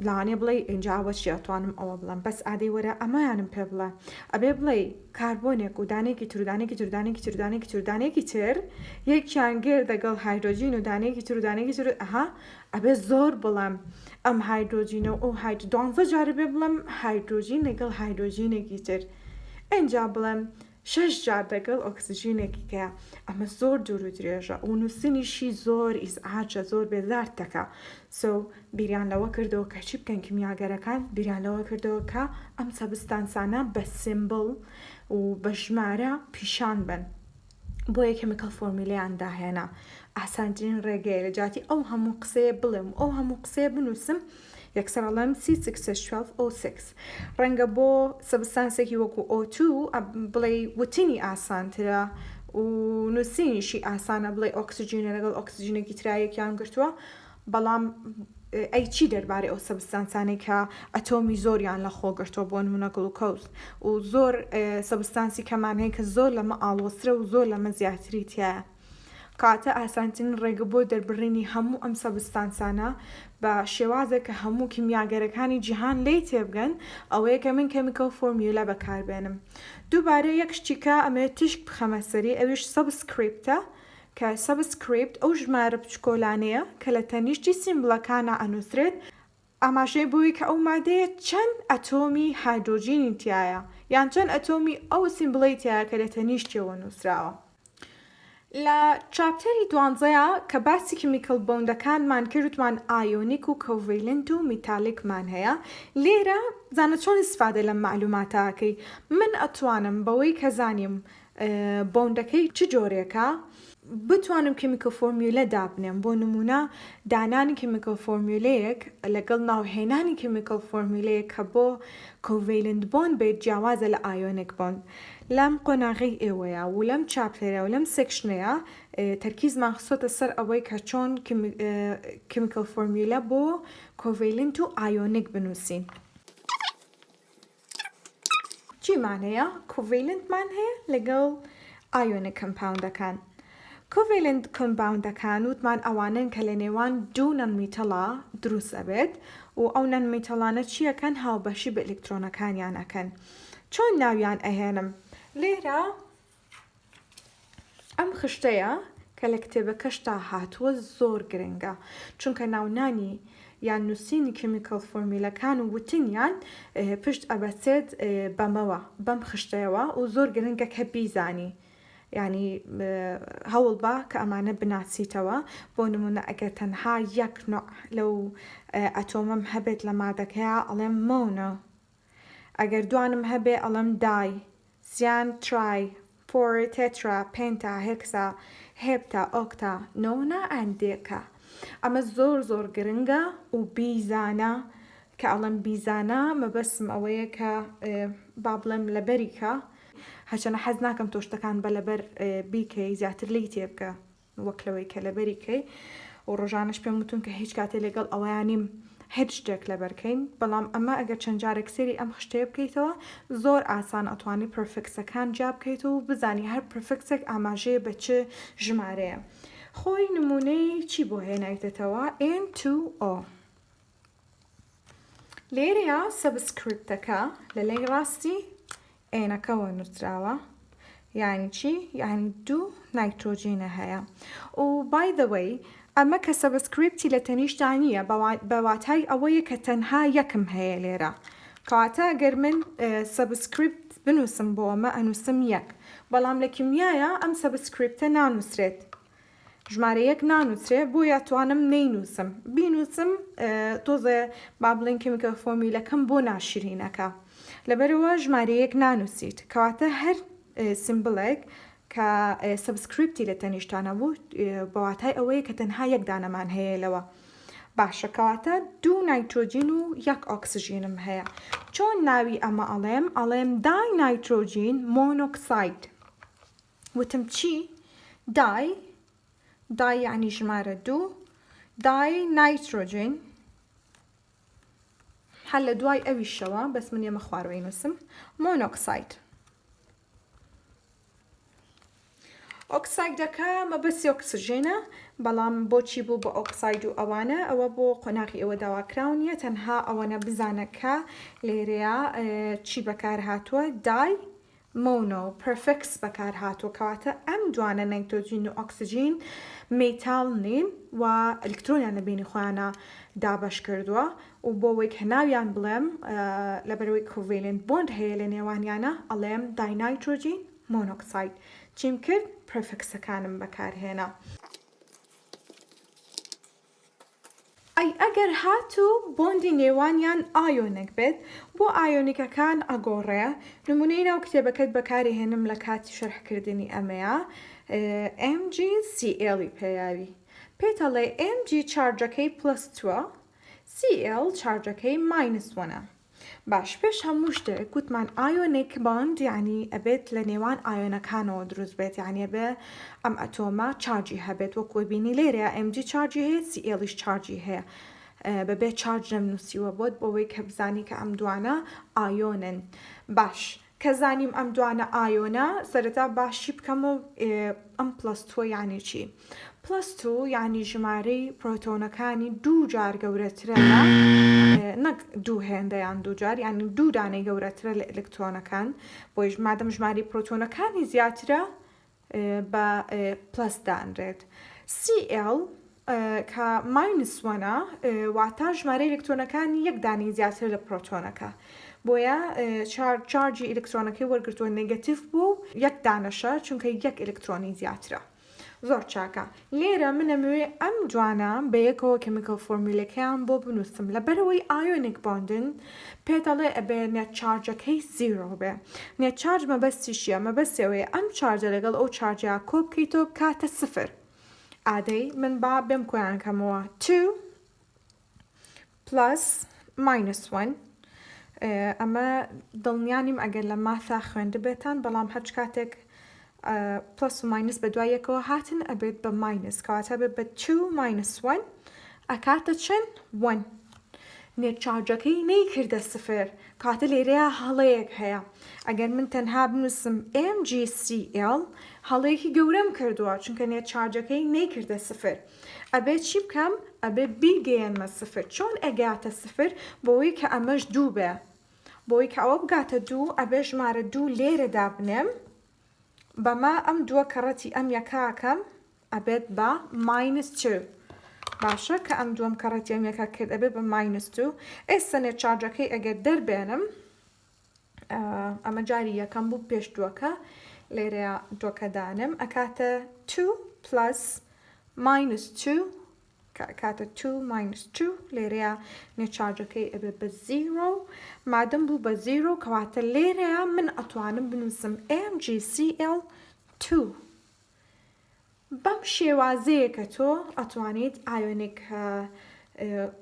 لەوانەیە بڵێی ئینجا ئەوە چیە ئەتوانم ئەوە بڵێم بەس ئادەی وەرە ئەمەیانم پێ بڵێ ئەبێ بڵێی کاربۆنێک و دانەیەکی تر و دانەیەکی تر و دانەیەکی تر و دانەیەکی تر و دانەیەکی تر یەکیان گرت لەگەڵ هایدرۆجین و دانەیەکی تر و دانەیەکی تر ئەها ئەبێ زۆر بڵێم ئەم هایدرۆجینە و ئەو هاید دوانزە جار ئەبێ بڵێم هایدرۆجین لەگەڵ هایدرۆجینێکی تر ئینجا بڵێم. شەش جار دەگەڵ ئۆکسجینێکی کە ئەمە زۆر دوور و درێژە و نووسینیشی زۆر ئیزعاجە زۆر بێزارت دەکا so بیریان لەوە کردەوە کە چی بکەن کیمیاگەرەکان بیریان لەوە کردەوە کە ئەم substance انە بە symbol و بە ژمارە پیشان بەن بۆیە chemical formula یان داهێنا ئاسانترین ڕێگەیە لە جیاتی ئەو هەموو قسەیە بڵێم و ئەو هەموو قسەیە بنووسم یەکسەر ئەڵێم C6H12O6 ڕەنگە بۆ substance ێکی وەکو O2 بڵێی وتنی ئاسانترە و نووسینیشی ئاسانە بڵێی ئۆکسجینە لەگەڵ ئۆکسجینێکی ترا یەکیان گرتووە بەڵام ئەی چی دەربارەی ئەو substance انەی کە ئەتۆمی زۆریان لە خۆ گرتووە بۆ نمونە گڵوکۆز و زۆر substance ی کەمان هەیە کە زۆر لەمە ئاڵۆزترە و زۆر لەمە زیاتری تیایە کەواتە ئاسانترین ڕێگە بۆ دەربڕینی هەموو ئەم substance انە بە شێوازێک کە هەموو کیمیاگەرەکانی جیهان لێی تێبگەن ئەوەیە کە من chemical formula بەکاربێنم. دووبارە یەک شتی کە ئەمەوێت تیشک بخەمە سەری ئەویش subscript ە کە subscript ئەو ژمارە بچکۆلانەیە کە لە تەنیشتی symbol ەکانا ئەنوسرێت، ئاماژەیە بەوەی کە ئەو مادەیە چەند ئەتۆمی هایدرۆجینی تیایە یان چەند ئەتۆمی ئەو symbol ەی تیایە کە لە تەنیشتیەوە نوسراوە. لە chapter ی دوانزەیا کە باسی chemical bond ەکانمان کرد وتمان ionic و covalent و metallic مان هەیە لێرە زانە چۆن ئیسفادە لەم مەعلوماتە ئەکەی من ئەتوانم بەوەی کە زانیم bond ەکەی چ جۆرێکە؟ بتوانم chemical formula دابنێم، بۆ نموونە دانانی chemical formula یەک لەگەڵ ناوهێنانی chemical formula یەک کە بۆ covalent bond بێت جیاوازە لە ionic bond. لەم قۆناغەی ئێوەیا و لەم chapter ە و لەم section ەیا تەرکیزمان خستۆتە سەر ئەوەی کە چۆن chemical formula بۆ covalent و ionic بنووسین. چیمان هەیە؟ covalent مان هەیە لەگەڵ ionic compound ەکان. covalent compound ەکان وتمان ئەوانەن کە لە نێوان دوو non-metal ا دروست ئەبێت و ئەو non-metal انە چیەکەن هاوبەشی بە ئەلکترۆنەکانیان ئەکەن. چۆن ناویان ئەهێنم؟ لێرە ئەم خشتەیە کە لە کتێبەکەشتا هاتووە زۆر گرنگە چونکە ناونانی یان نووسینی chemical formula کان و وتنیان پشت ئەبەسێت بەمەوە بەم خشتەیەوە و زۆر گرنگە کە بیزانی یانی هەوڵبە کە ئەمانە بناسیتەوە بۆ نمونە ئەگەر تەنها یەک نوع لەو ئەتۆمەم هەبێت لە مادەکەیا ئەڵێم mono ئەگەر دوانم هەبێ ئەڵێم di، سیان tri، four، tetra، penta، hexa، hepta، octa، nona and deca. ئەمە زۆر زۆر گرنگە و بیزانە کە ئەڵێم بیزانە مەبەستم ئەوەیە کە با بڵێم لەبەری کە هەرچەنە حەز ناکەم تۆ شتەکان بە لەبەر بیکەی زیاتر لێی تێبگە. وەک لەوەی کە لەبەری کەی و ڕۆژانەش پێم وتون کە هیچ کاتێ لەگەڵ ئەوەیا نیم هیچ شتێک لەبەر کەین بەڵام ئەمە ئەگەر چەند جارێک سەیری ئەم خشتەیە بکەیتەوە زۆر ئاسان ئەتوانی prefix ەکان جیا بکەیتەوە و بزانی هەر prefix ێک ئاماژەیە بە چ ژمارەیە خۆی نمونەی چی بۆ هێنایتەتەوە N2O لێرەیا subscript ەکە لە لای ڕاستی N ەکەوە نووسراوە یعنی چی؟ یعنی دوو نایترۆجینە هەیە و by the way ئەمە کە subscript ی لە تەنیشتا نییە بە واتای ئەوەیە کە تەنها یەکم هەیە لێرە کەواتە گەر من subscript بنووسم بۆ ئەمە ئەنووسم یەک بەڵام لە کیمیایە ئەم subscript ە نانووسرێت ژمارە یەک نانوسرێ بۆیە ئەتوانم نەینوسم بینوسم تۆزێ با بڵێین chemical formula کەم بۆ ناشرینەکە لەبەرەوە ژمارە یەک نانوسیت کەواتە هەر symbol ێک کە subscript ی لە تەنیشتانە بوو بە واتای ئەوەیە کە تەنها یەک دانەمان هەیە لەوە باشە کەواتە دوو نایترۆجین و یەک ئۆکسجینم هەیە چۆن ناوی ئەمە ئەڵێم ئەڵێم dinitrogen monoxide وتم چی؟ di di یەعنی ژمارە دوو di نایترۆجین هەر لە دوای ئەویشەوە بەس من یەمە خوارەوەی نووسم monoxide oxide ەکە مەبەستی ئۆکسجینە بەڵام بۆچی بوو بە ئۆکساید و ئەوانە ئەوە بۆ قۆناغی ئێوە داواکراو نییە تەنها ئەوەنە بزانە کە لێرەیە چی بەکار هاتووە di mono، prefix بەکارهاتووە، کەواتە ئەم دوانە نایترۆجین و ئۆکسجین metal نین و ئەلیکترۆنیان لە بەینی خۆیانا دابەش کردووە و بۆ ئەوەی کە ناویان بڵێم لەبەرئەوەی covalent bond هەیە لە نێوانیانا ئەڵێم dinitrogen. Monoxide. چیم کرد؟ Prefix ەکانم بەکارهێنا. ئەی ئەگەر هاتوو bond ی نێوانیان ionic بێت، بۆ ionic ەکان ئەگۆڕێ، نمونەی ناو کتێبەکەت بەکاری هێنم لە کاتی شەرحکردنی ئەمەیا، MgCl ی پێیاوی. پێت ئەڵێ Mg charge ەکەی plus two ە، Cl charge ەکەی minus one ە. باش پێش هەموو شتێک گوتمان ionic bond یانی ئەبێت لە نێوان ئایۆنەکانەوە دروست بێت یانی ئەبێ ئەم ئەتۆمە charge ی هەبێت وەکو بینی لێرەیە Mg charge ی هەیە Cl یش charge ی هەیە بەبێ charge نەمنووسیوە بۆت بۆوەی کە بزانی کە ئەم دوانە ئایۆنن باش کە زانیم ئەم دوانە ئایۆنە سەرەتا با شی بکەم و ئەم plus two ە یانی چی؟ plus two یانی ژمارەی پرۆتۆنەکانی دوو جار گەورەترە لە نەک دوو هێندە یان دوو جار یانی دوو دانەی گەورەترە لە ئەلکترۆنەکان بۆیش مادەم ژمارەی پرۆتۆنەکانی زیاترە بە plus دانرێت. Cl کە minus one ە واتا ژمارەی ئەلکترۆنەکانی یەک دانەی زیاترە لە پرۆتۆنەکە بۆیە charge ی ئەلکترۆنەکەی وەرگرتووە negative بوو و یەک دانەشە چونکە یەک ئەلکترۆنی زیاترە. زۆر چاکە لێرە من ئەمەوێ ئەم دوانە بەیەکەوە chemical formula کەیان بۆ بنووسم لەبەرئەوەی ionic bond ن پێت ئەڵێ ئەبێ net charge ەکەی zero بێ net charge مەبەستی چیە مەبەستی ئەوەیە ئەم charge ە لەگەڵ ئەو charge ە کۆ بکەیتەوە بکاتە سفر ئادەی من با بێم کۆیان کەمەوە two plus minus one ئەمە دڵنیا نیم ئەگەر لە math ا خوێندبێتان بەڵام هەرچ کاتێک plus و minus بە دوای یەکەوە هاتن ئەبێت بە minus کەواتە بێت بە 2 minus 1 ئەکاتە چەند 1 net charge ەکەی نەیکردە سفر کاتە لێرەیە هەڵەیەک هەیە ئەگەر من تەنها بنووسم MgCl هەڵەیەکی گەورەم کردووە چونکە net charge ەکەی نەیکردە سفر ئەبێ چی بکەم؟ ئەبێ بیگەیەنمە سفر. چۆن ئەگاتە سفر؟ بۆوەی کە ئەمەش دوو بێ. بۆوەی کە ئەوە بگاتە دوو ئەبێ ژمارە دوو لێرە دابنێم. بەمە ئەم دووە کەڕەتی ئەم یەکە ئەکەم ئەبێت بە minus two. باشە کە ئەم دووەم کەڕەتی ئەم یەکە کرد ئەبێ بە minus two. ئێستا net charge ەکەی ئەگەر دەربێنم ئەمە جاری یەکەم بوو پێش دووەکە لێرەیە دووەکە دانم ئەکاتە 2 plus minus 2 کە ئەکاتە 2 minus 2 لێرەیە net charge ەکەی ئەبێ بە 0 مادەم بوو بە 0 کەواتە لێرەیە من ئەتوانم بنووسم MgCl 2 بەم شێوازەیە کە تۆ ئەتوانیت ionic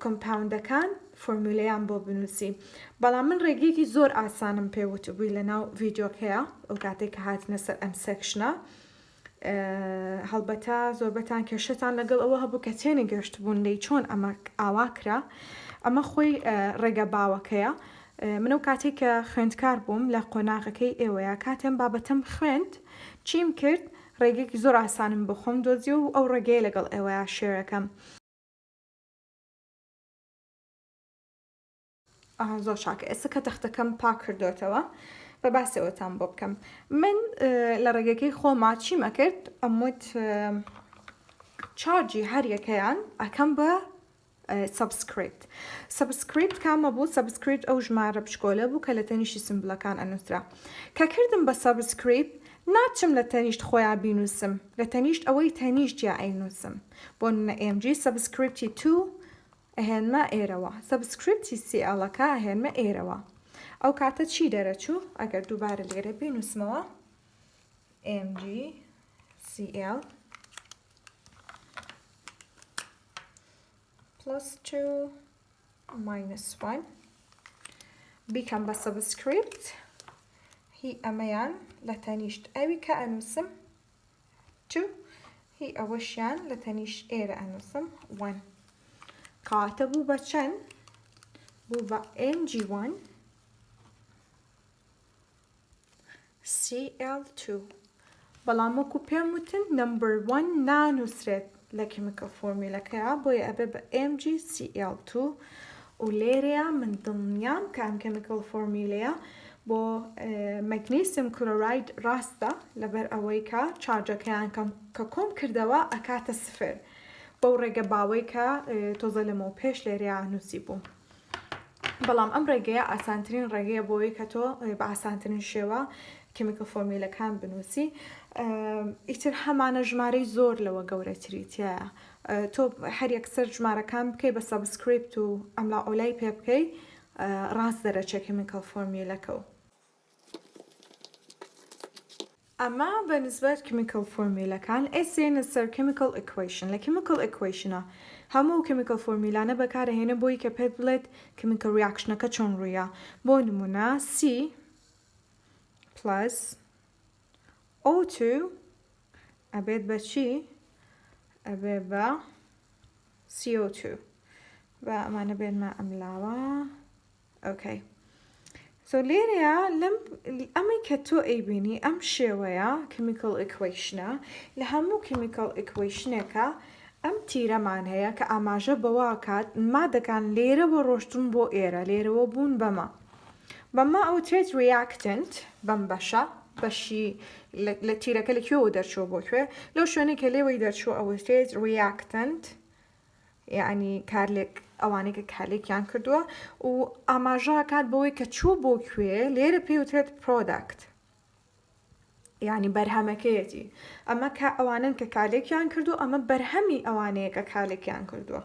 compound ەکان فۆرمیولەیان بۆ بنووسی بەڵام من ڕێگەیەکی زۆر ئاسانم پێ وتبووی لە ناو ڤیدیۆکەیە ئەو کاتێک کە هاتنە سەر ئەم section ە هەڵبەتە زۆربەتان کێشەتان لەگەڵ ئەوە هەبوو کە تێنەگەشتبوون لێی چۆن ئەمە ئاوا کرا ئەمە خۆی ڕێگە باوەکەیە من ئەو کاتێک کە خوێندکار بووم لە قۆناغەکەی ئێوەیە کاتێم بابەتەم خوێند چیم کرد ڕێگەیەکی زۆر ئاسانم بۆ خۆم دۆزیەوە و ئەو ڕێگەیە لەگەڵ ئێوەیا share ئەکەم. ئەها زۆر چاکە ئێستا کە تەختەکەم پاک کردۆتەوە بە باسی ئەوەتان بۆ بکەم من لە ڕێگەکەی خۆما چیم ئەکرد ئەموت charge ی هەر یەکەیان ئەکەم بە subscript subscript کامە بوو subscript ئەو ژمارە بچکۆلە بوو کە لە تەنیشتی symbol ەکان ئەنووسرا کە کردم بە subscript ناچم لە تەنیشت خۆیان بینووسم لە تەنیشت ئەوەی تەنیشت یا ئەینووسم بۆ نمونە MG subscript ی two ئەهێنمە ئێرەوە subscript ی CL ەکە ئەهێنمە ئێرەوە ئەو کاتە چی دەرەچوو ئەگەر دووبارە لێرە بینووسمەوە MG CL plus 2 minus 1 بیکەم بە subscript هی ئەمەیان لە تەنیشت ئەوی کە ئەنووسم 2 هی ئەوەشیان لە تەنیشت ئێرە ئەنووسم 1 کەواتە بوو بە چەند بوو بە MG1 CL2 بەڵام وەکو پێم وتن number one نانوسرێت لە chemical formula کەیا بۆیە ئەبێ بە MgCl2 و لێرەیا من دڵنیام کە ئەم chemical formula یە بۆ magnesium chloride ڕاستە لەبەر ئەوەی کە charge ەکەیان کە کۆم کردەوە ئەکاتە سفر بەو ڕێگە باوەی کە تۆزە لەمەو پێش لێرەیا نووسی بوو. بەڵام ئەم ڕێگەیە ئاسانترین ڕێگەیە بۆ ئەوەی کە تۆ بە ئاسانترین شێوە chemical formula کان بنووسی ئیتر هەمانە ژمارەی زۆر لەوە گەورەتری تیایە تۆ هەر یەکسەر ژمارەکان بکەی بە subscript و ئەملا ئەولای پێ بکەی ڕاست دەرەچێ chemical formula کە و ئەمە بە نسبەت chemical formula کان ئێسێنە سەر chemical equation لە chemical equation ا هەموو chemical formula نە بەکارەهێنێ بۆی کە پێت بڵێت chemical reaction ەکە چۆن ڕوویا بۆ نمونە C plus O2 ئەبێت بە چی؟ ئەبێ بە CO2 با ئەمانە بێنمە ئەملاوە okay so لێرەیا لەم ئەمەی کە تۆ ئەیبینی ئەم شێوەیە chemical equation ە لە هەموو chemical equation ێکە ئەم تیرەمان هەیە کە ئاماژە بەوە کات مادەکان لێرەوە ڕۆشتون بۆ ئێرە لێرەوە بوون بەمە بەمە ئەوترێت reactant بەم بەشە بەشی لە تیرەکە لە کوێوە دەرچووە بۆ کوێ لەو شوێنەی کە لێوەی دەرچووە ئەوترێت reactant یەعنی کارلێک ئەوانەی کە کارلێکیان کردووە و ئاماژە ئەکات بەوەی کە چوو بۆ کوێ لێرە پێی وترێت product یعنی بەرهەمەکەیەتی ئەمە کە ئەوانن کە کارلێکیان کردو ئەمە بەرهەمی ئەوانەیە کە کارلێکیان کردووە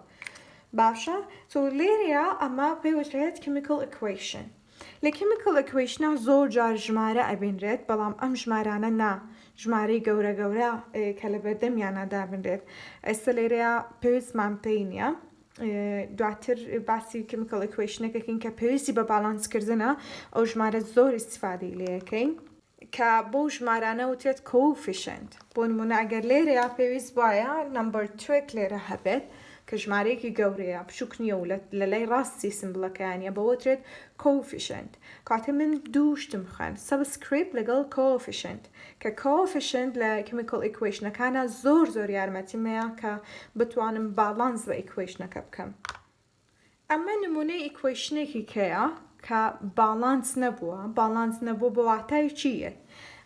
باشە so لێرەیە ئەمە پێی وترێت chemical equation لە chemical equation ا زۆر جار ژمارە ئەبینرێت بەڵام ئەم ژمارانە نا ژمارەی گەورە گەورە کە لە بەردەمیانە دابنرێت ئێستا لێرەیە پێویستمان پێی نییە دواتر باسی chemical equation ێک ئەکەین کە پێویستی بە باڵانس کردنە ئەو ژمارە زۆر ئیستیفادەی لێ ئەکەین کە بەو ژمارانە وترێت coefficient بۆ نمونە ئەگەر لێرەیا پێویست وایە number two ێک لێرە هەبێت کە ژمارەیەکی گەورەیە بچوک نییە و لە لای ڕاستی symbol ەکەیانە بەوە وترێت coefficient کاتێ من دوو شتم خوێند subscript لەگەڵ coefficient کە coefficient لە chemical equation ەکانە زۆر زۆر یارمەتیمەیە کە بتوانم باڵانس بە equation ەکە بکەم. ئەمە نمونەی equation ێکی کەیە کە باڵانس نەبووە، باڵانس نەبووە بە واتای چی یەت؟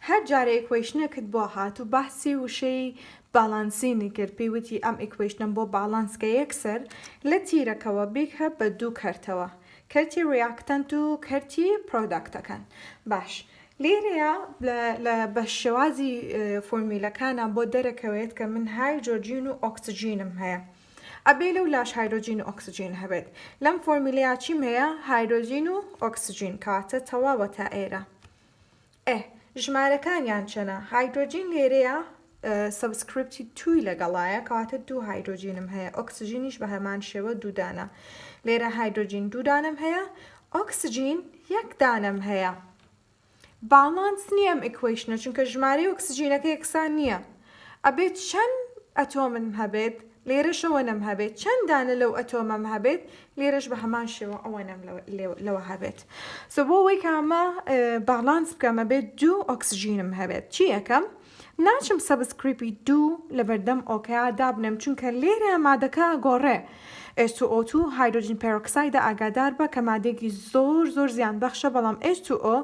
هەر جارێ equation ێکت بۆ هات و باسی وشەی balancing ی کرد پێی وتی ئەم equation ەم بۆ باڵانس کە یەکسەر لە تیرەکەوە بیکە بە دوو کەرتەوە کەرتی reactant و کەرتی product ەکان باش لێرەیا لە بە شێوازی فۆرمیولەکانا بۆ دەرەکەوێت کە من هایدرۆجین و ئۆکسجینم هەیە ئەبێ لەو لاش هایدرۆجین و ئۆکسجین هەبێت لەم فۆرمیولەیا چیم هەیە هایدرۆجین و ئۆکسجین کەواتە تەواوە تا ئێرە ئێ ژمارەکانیان چەنە هایدرۆجین لێرەیە subscript ی two ی لەگەڵایە کەواتە دوو هایدرۆجینم هەیە ئۆکسجینیش بە هەمان شێوە دوو دانە لێرە هایدرۆجین دوو دانەم هەیە ئۆکسجین یەک دانەم هەیە باڵانس نییە ئەم equation ە چونکە ژمارەی ئۆکسجینەکە یەکسان نییە ئەبێت چەند ئەتۆمم هەبێت لێرەش ئەوەنەم هەبێت چەند دانە لەو ئەتۆمەم هەبێت لێرەش بە هەمان شێوە ئەوەنەم لەوە هەبێت so بۆ ئەوەی کە ئەمە باڵانس بکەم ئەبێت دوو ئۆکسجینم هەبێت چی ئەکەم ناچم subscript ی دوو لەبەردەم ئۆکەیا دابنێم چونکە لێرە مادەکە ئەگۆڕێ H2O2 hydrogen peroxide ە ئاگاداربە کە مادەیەکی زۆر زۆر زیان بەخشە بەڵام H2O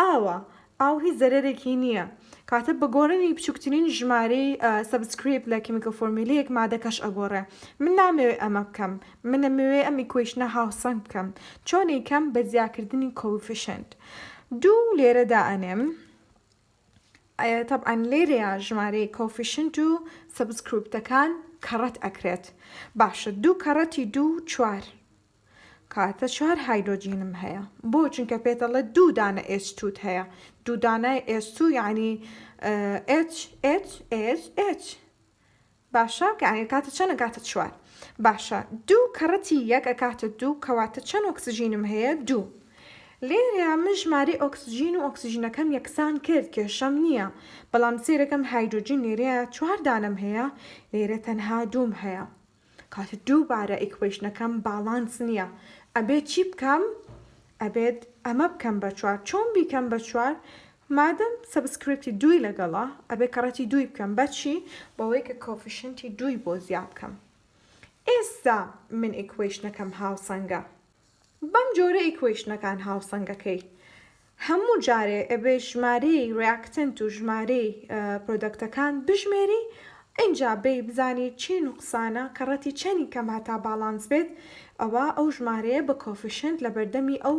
ئاوە ئاو هیچ زەرەرێکی نییە کەواتە بە گۆڕینی بچوکترین ژمارەی subscript لە chemical formula یەک مادەکەش ئەگۆڕێ من نامەوێ ئەمە بکەم من ئەمەوێ ئەم equation ە هاوسەنگ بکەم چۆن ئەیکەم بە زیاکردنی coefficient دوو لێرە دائەنێم تەبعەن لێرەیا ژمارەی coefficient و subscript ەکان کەڕەت ئەکرێت باشە دوو کەڕەتی دوو چوار کاتە چوار هایدرۆجینم هەیە بۆ چونکە پێتەڵێ دوو دانە H two ت هەیە دوو دانای H two یعنی H H H H باشە یانی ئەکاتە چەند ئەکاتە چوار باشە دوو کەڕەتی یەک ئەکاتە دوو کەواتە چەند ئۆکسجینم هەیە دوو لێرەیا من ژمارەی ئۆکسجین و ئۆکسجینەکەم یەکسان کرد کێشەم نییە بەڵام سەیرەکەم هایدرۆجین لێرەیا چوار دانەم هەیە لێرە تەنها دووم هەیە کاتە دووبارە equation ەکەم باڵانس نییە ئەبێت چی بکەم ئەبێت ئەمە بکەم بە چوار چۆن بیکەم بە چوار مادەم subscript ی دووی لەگەڵە ئەبێ کەڕەتی دووی بکەم بە چی بەوەی کە coefficient ی دووی بۆ زیا بکەم ئێستا من equation ەکەم هاوسەنگە بەم جۆرە equation ەکان هاوسەنگەکەی هەموو جارێ ئەبێ ژمارەی reactant و ژمارەی product ەکان بژمێری ئینجا بێی بزانی چی نوقسانە کەڕەتی چەنی کەم هەتا باڵانس بێت ئەوا ئەو ژمارەیە بە coefficient لەبەردەمی ئەو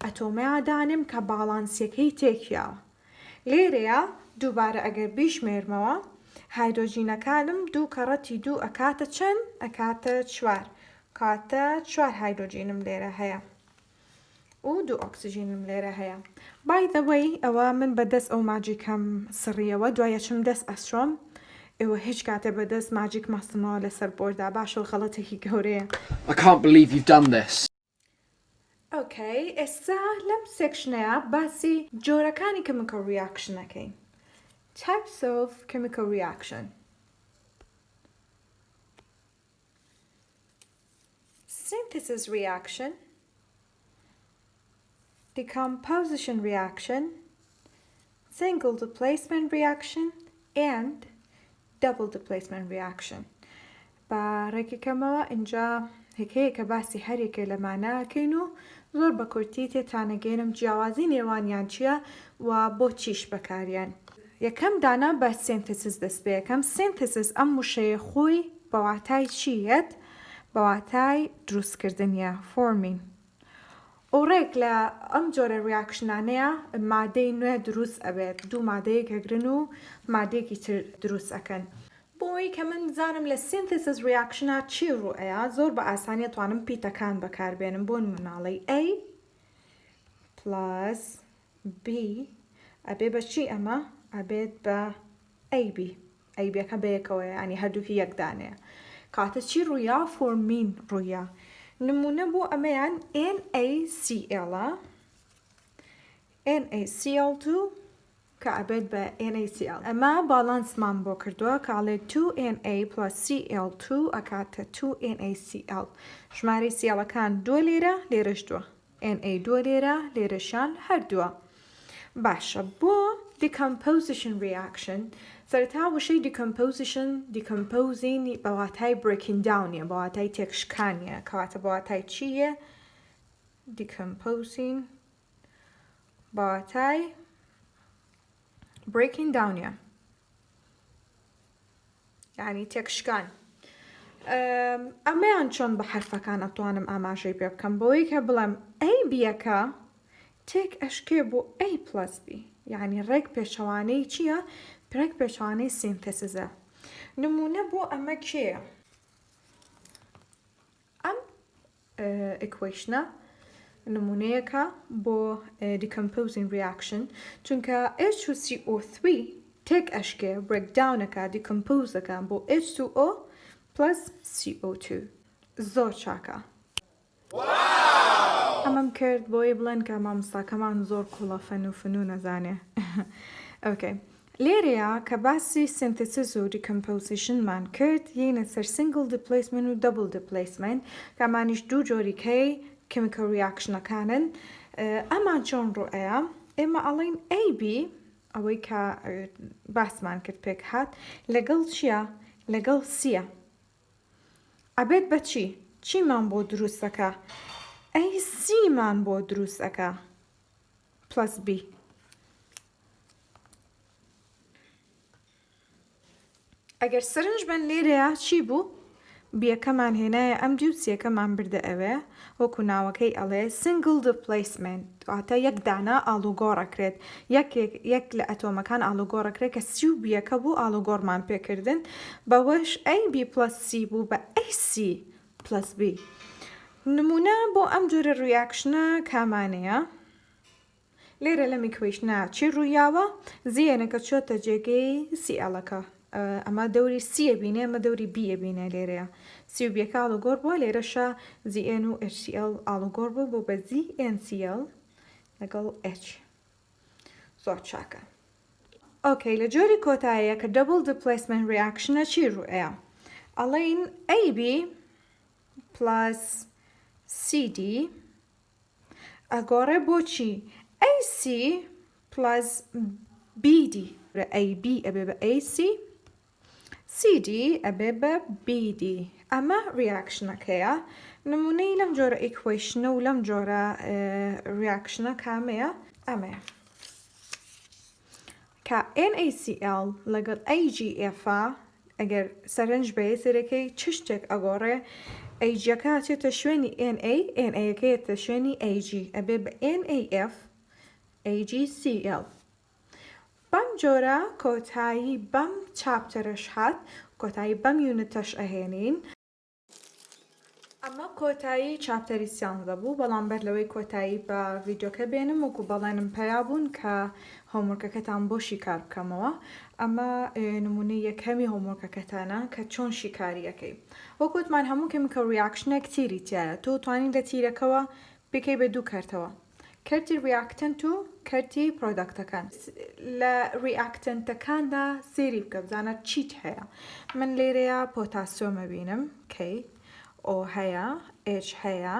ئەتۆمەیا دانێم کە باڵانسیەکەی تێکیاوە. لێرەیا دووبارە ئەگەر بیژمێرمەوە هایدرۆجینەکانم دوو کەڕەتی دوو ئەکاتە چەند؟ ئەکاتە چوار. کاتە چوار هایدرۆجینم لێرە هەیە و دوو ئۆکسجینم لێرە هەیە. By the way ئەوە من بە دەست ئەو ماجیکەم سڕیەوە دوای ئەچم دەست ئەسڕۆم ئێوە هیچ کاتێ بە دەست ماجیک مەسڕنەوە لەسەر بۆردا باشە غەڵەتێکی گەورەیە. I can't believe you've done this. Okay ئێستا لەم section ەیا باسی جۆرەکانی chemical reaction ئەکەین Types of chemical reaction. Synthesis reaction, Decomposition reaction, Single displacement reaction and Double displacement reaction. با ڕێکی کەمەوە ئینجا یەکەیەکە باسی هەر یەکێ لەمانە ئەکەین و زۆر بە کورتی تێتانەگەیەنم جیاوازی نێوانیان چیە و بۆچیش بەکاریەن. یەکەم دانە بە synthesis دەست پێ ئەکەم synthesis ئەم وشەیە خۆی بە واتای چی یەت؟ بە واتای دروستکردن یە forming و ڕێک لە ئەم جۆرە reaction انەیە مادەی نوێ دروست ئەبێت دوو مادەیەک ئەگرن و مادەیەکی تر دروست ئەکەن. بۆ ئەوەی کە من بزانم لە synthesis reaction ا چی ڕوو ئەیا زۆر بە ئاسانی ئەتوانم پیتەکان بەکار بێنم بۆ نمونە ئەڵێی A plus B ئەبێ بە چی ئەمە ئەبێت بە AB AB ەکە بەیەکەوەیە یانی هەردووکی یەک دانەیە کاتە چی ڕوویا forming ڕوویا نمونە بۆ ئەمەیان NaCl NaCl2 کە ئەبێت بە NaCl ئەمە balance مان بۆ کردووە کە ئەڵێ 2Na plus Cl2 ئەکاتە 2NaCl ژمارەی Cl ەکان دووە لێرە لێرەش دووە Na دووە لێرە لێرەشیان هەر دووە باشە بۆ decomposition reaction سەرەتا وشەی decomposition decomposing بە واتای breaking down ە بە واتای تێکشکانیە کەواتە بە واتای چییە decomposing بە واتای breaking down ە یعنی تێکشکان ئەمەیان چۆن بە حەرفەکان ئەتوانم ئاماژەی پێ بکەم بەوەی کە بڵێم A B یەکە تێک ئەشکێ بۆ A plus B یعنی ڕێک پێچەوانەی چییە؟ ڕێک پێچەوانەی synthesis ە نمونە بۆ ئەمە کێیە؟ ئەم equation ە نمونەیەکە بۆ decomposing reaction چونکە H2CO3 تێک ئەشکێ break down ئەکا decompose ئەکا بۆ H2O plus CO2 زۆر چاکە. ئەمەم کرد بۆی بڵێن کە مامۆستاکەمان زۆر قوڵە فەن و فنون ئەزانێ okay لێرەیا کە باسی synthesis و decomposition مان کرد یەینە سەر single displacement و double displacement کە ئەمانیش دوو جۆری کەی chemical reaction ەکانن ئەمان چۆن ڕوئەیا ئێمە ئەڵێین AB ئەوەی کە باسمان کرد پێک هات لەگەڵ چیە لەگەڵ C یە ئەبێت بە چی چیمان بۆ دروست ئەکا AC مان بۆ دروست ئەکا plus B. ئەگەر سەرنج بەن لێرەیا چی بوو؟ B یەکەمان هێنایە ئەم دی و C یەکەمان بردە ئەوێ وەکو ناوەکەی ئەڵێ single displacement واتە یەک دانە ئاڵوگۆڕ ئەکرێت یەکێک یەک لە ئەتۆمەکان ئاڵوگۆڕ ئەکرێت کە C و B یەکە بوو ئاڵوگۆڕمان پێکردن بەوەش A B plus C بوو بە A C plus B نمونە بۆ ئەم جۆرە reaction ە کامانەیە؟ لێرە لەم equation ە چی ڕوویاوە؟ Zn ەکە چۆتە جێگەی Cl ەکە ئەمە دەوری C ئەبینێ ئەمە دەوری B ئەبینێ لێرەیە C و B یەکە ئاڵوگۆڕ بووە لێرەشە Zn و HCl ئاڵوگۆڕ بوو بۆ بە ZnCl لەگەڵ H زۆر چاکە okay لە جۆری کۆتاییە کە double displacement reaction ە چی ڕووئەیا ئەڵێین AB plus CD ئەگۆڕێ بۆ چی؟ AC plus BD AB ئەبێ بە AC CD ئەبێ بە BD ئەمە reaction ەکەیە نمونەی لەم جۆرە equation ە و لەم جۆرە reaction ە کامەیە ئەمەیە کە NaCl لەگەڵ AgF ئەگەر سەرنج بەی سەیرەکەی چ شتێک ئەگۆڕێ Ag ەکە ئەچێتە شوێنی Na Na ەکە یەتە شوێنی Ag ئەبێ بە NaF AgCl. بەم جۆرە کۆتایی بەم chapter ەش هات کۆتایی بەم unit ەش ئەهێنین. ئەمە کۆتایی chapter ی سیانزە بوو بەڵام بەر لەوەی کۆتایی بە ڤیدیۆکە بێنم وەکو بەڵێنم پەیا بوون کە homework ەکەتان بۆ شیکار بکەمەوە ئەمە نمونەی یەکەمی homework ەکەتانە کە چۆن شیکاری ئەکەی وەک وتمان هەموو chemical reaction ێک تیری تیایە تۆ توانی لە تیرەکەوە بیکەی بە دوو کەرتەوە کەرتی reactant و کەرتی product ەکان. لە reactant ەکاندا سەیری بکە بزانە چیت هەیە من لێرەیا پۆتاسیۆم ئەبینم K O هەیە H هەیە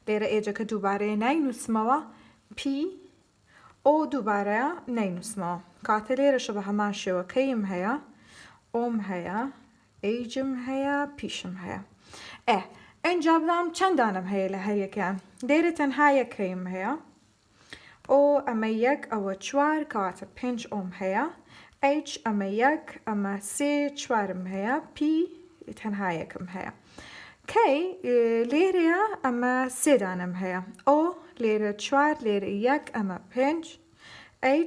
لێرە H ەکە دووبارەیە ناینووسمەوە P O دووبارەیە ناینووسمەوە کاتە لێرەشە بە هەمان شێوە K م هەیە O م هەیە H م هەیە P شم هەیە ئێ ئینجا بزانم چەند دانەم هەیە لە هەریەکەیان لێرە تەنها یەک K م هەیە O ئەمە یەک ئەوە چوار کەواتە پێنج O م هەیە H ئەمە یەک ئەمە سێ چوارم هەیە P تەنها یەکم هەیە K لێرەیە ئەمە سێ دانەم هەیە O لێرە چوار لێرە یەک ئەمە پێنج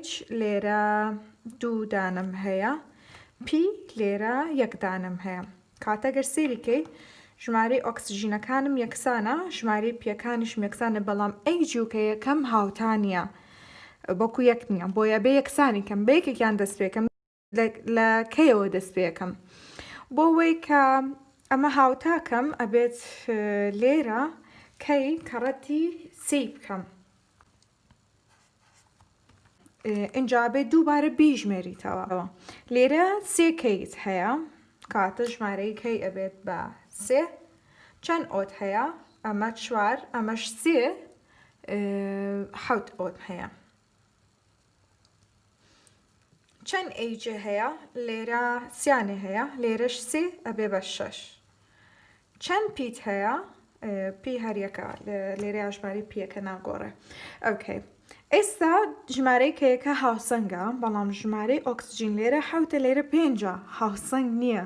H لێرە دوو دانەم هەیە P لێرە یەک دانەم هەیە کاتە گەر سەیری کەی ژمارەی ئۆکسجینەکانم یەکسانە ژمارەی P یەکانیشم یەکسانە بەڵام H و K یەکەم هاوتا نییە وەکو یەک نییە بۆیە بێ یەکسانی کەم بە یەکێکیان دەست پێکەم لە کەیەوە دەست پێکەم بۆ وەی کە ئەمە هاوتاکەم ئەبێت لێرە K کەڕەتی سێی بکەم ئینجا ئەبێت دووبارە بیژمێریتەوە لێرە سێ K یت هەیە کاتە ژمارەی K ئەبێت بە سێ چەند O ت هەیە ئەمە چوار ئەمەش سێ حەوت O ت هەیە چەند H هەیە لێرە سیانێ هەیە لێرەش سێ ئەبێ بە شەش چەند P ت هەیە؟ P هەر یەکە لێرەیا ژمارەی P یەکە ناگۆڕێ okay ئێستا ژمارەی K یەکە هاوسەنگە بەڵام ژمارەی ئۆکسجین لێرە حوتە لێرە پێنجە هاوسەنگ نییە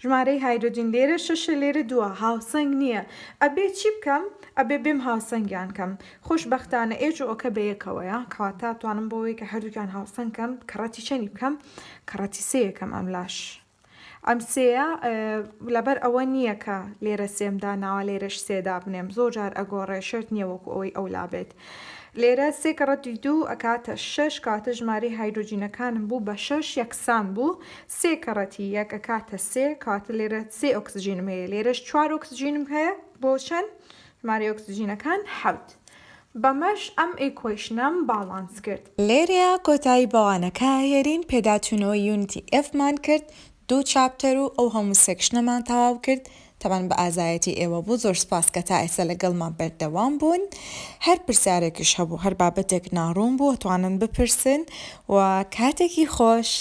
ژمارەی هایدرۆجین لێرە شەشە لێرە دووە هاوسەنگ نییە ئەبێ چی بکەم ئەبێ بێم هاوسەنگیان کەم خۆشبەختانە H و O کە بە یەکەوەیە کەواتە توانم بۆ وەی کە هەردووکیان هاوسەنگ کەم کەڕەتی چەنی بکەم کەڕەتی سێ یەکەم ئەم لاش ئەم سێیە لەبەر ئەوە نییە کە لێرە سێم داناوە لێرەش سێ دابنێم زۆر جار ئەگۆڕێ شەرت نییە وەکو ئەوەی ئەولا بێت لێرە سێ کەڕەتی دوو ئەکاتە شەش کاتە ژمارەی هایدرۆجینەکانم بوو بە شەش یەکسان بوو سێ کەڕەتی یەک ئەکاتە سێ کاتە لێرە سێ ئۆکسجینم هەیە لێرەش چوار ئۆکسجینم هەیە بۆ چەند ژمارەی ئۆکسجینەکان حەوت بەمەش ئەم equation ەم balance کرد. لێرەیا کۆتایی بە وانەکە هێرین، پێداچوونەوەی unit ی F مان کرد، دوو chapter و ئەو هەموو section ەمان تەواو کرد، تەبعەن بە ئازایەتی ئێوە بوو، زۆر سوپاس کە تا ئێستا لەگەڵمان بەردەوام بوون، هەر پرسیارێکیش هەبوو هەر بابەتێک ناڕوون بوو ئەتوانن بپرسن و کاتێکی خۆش.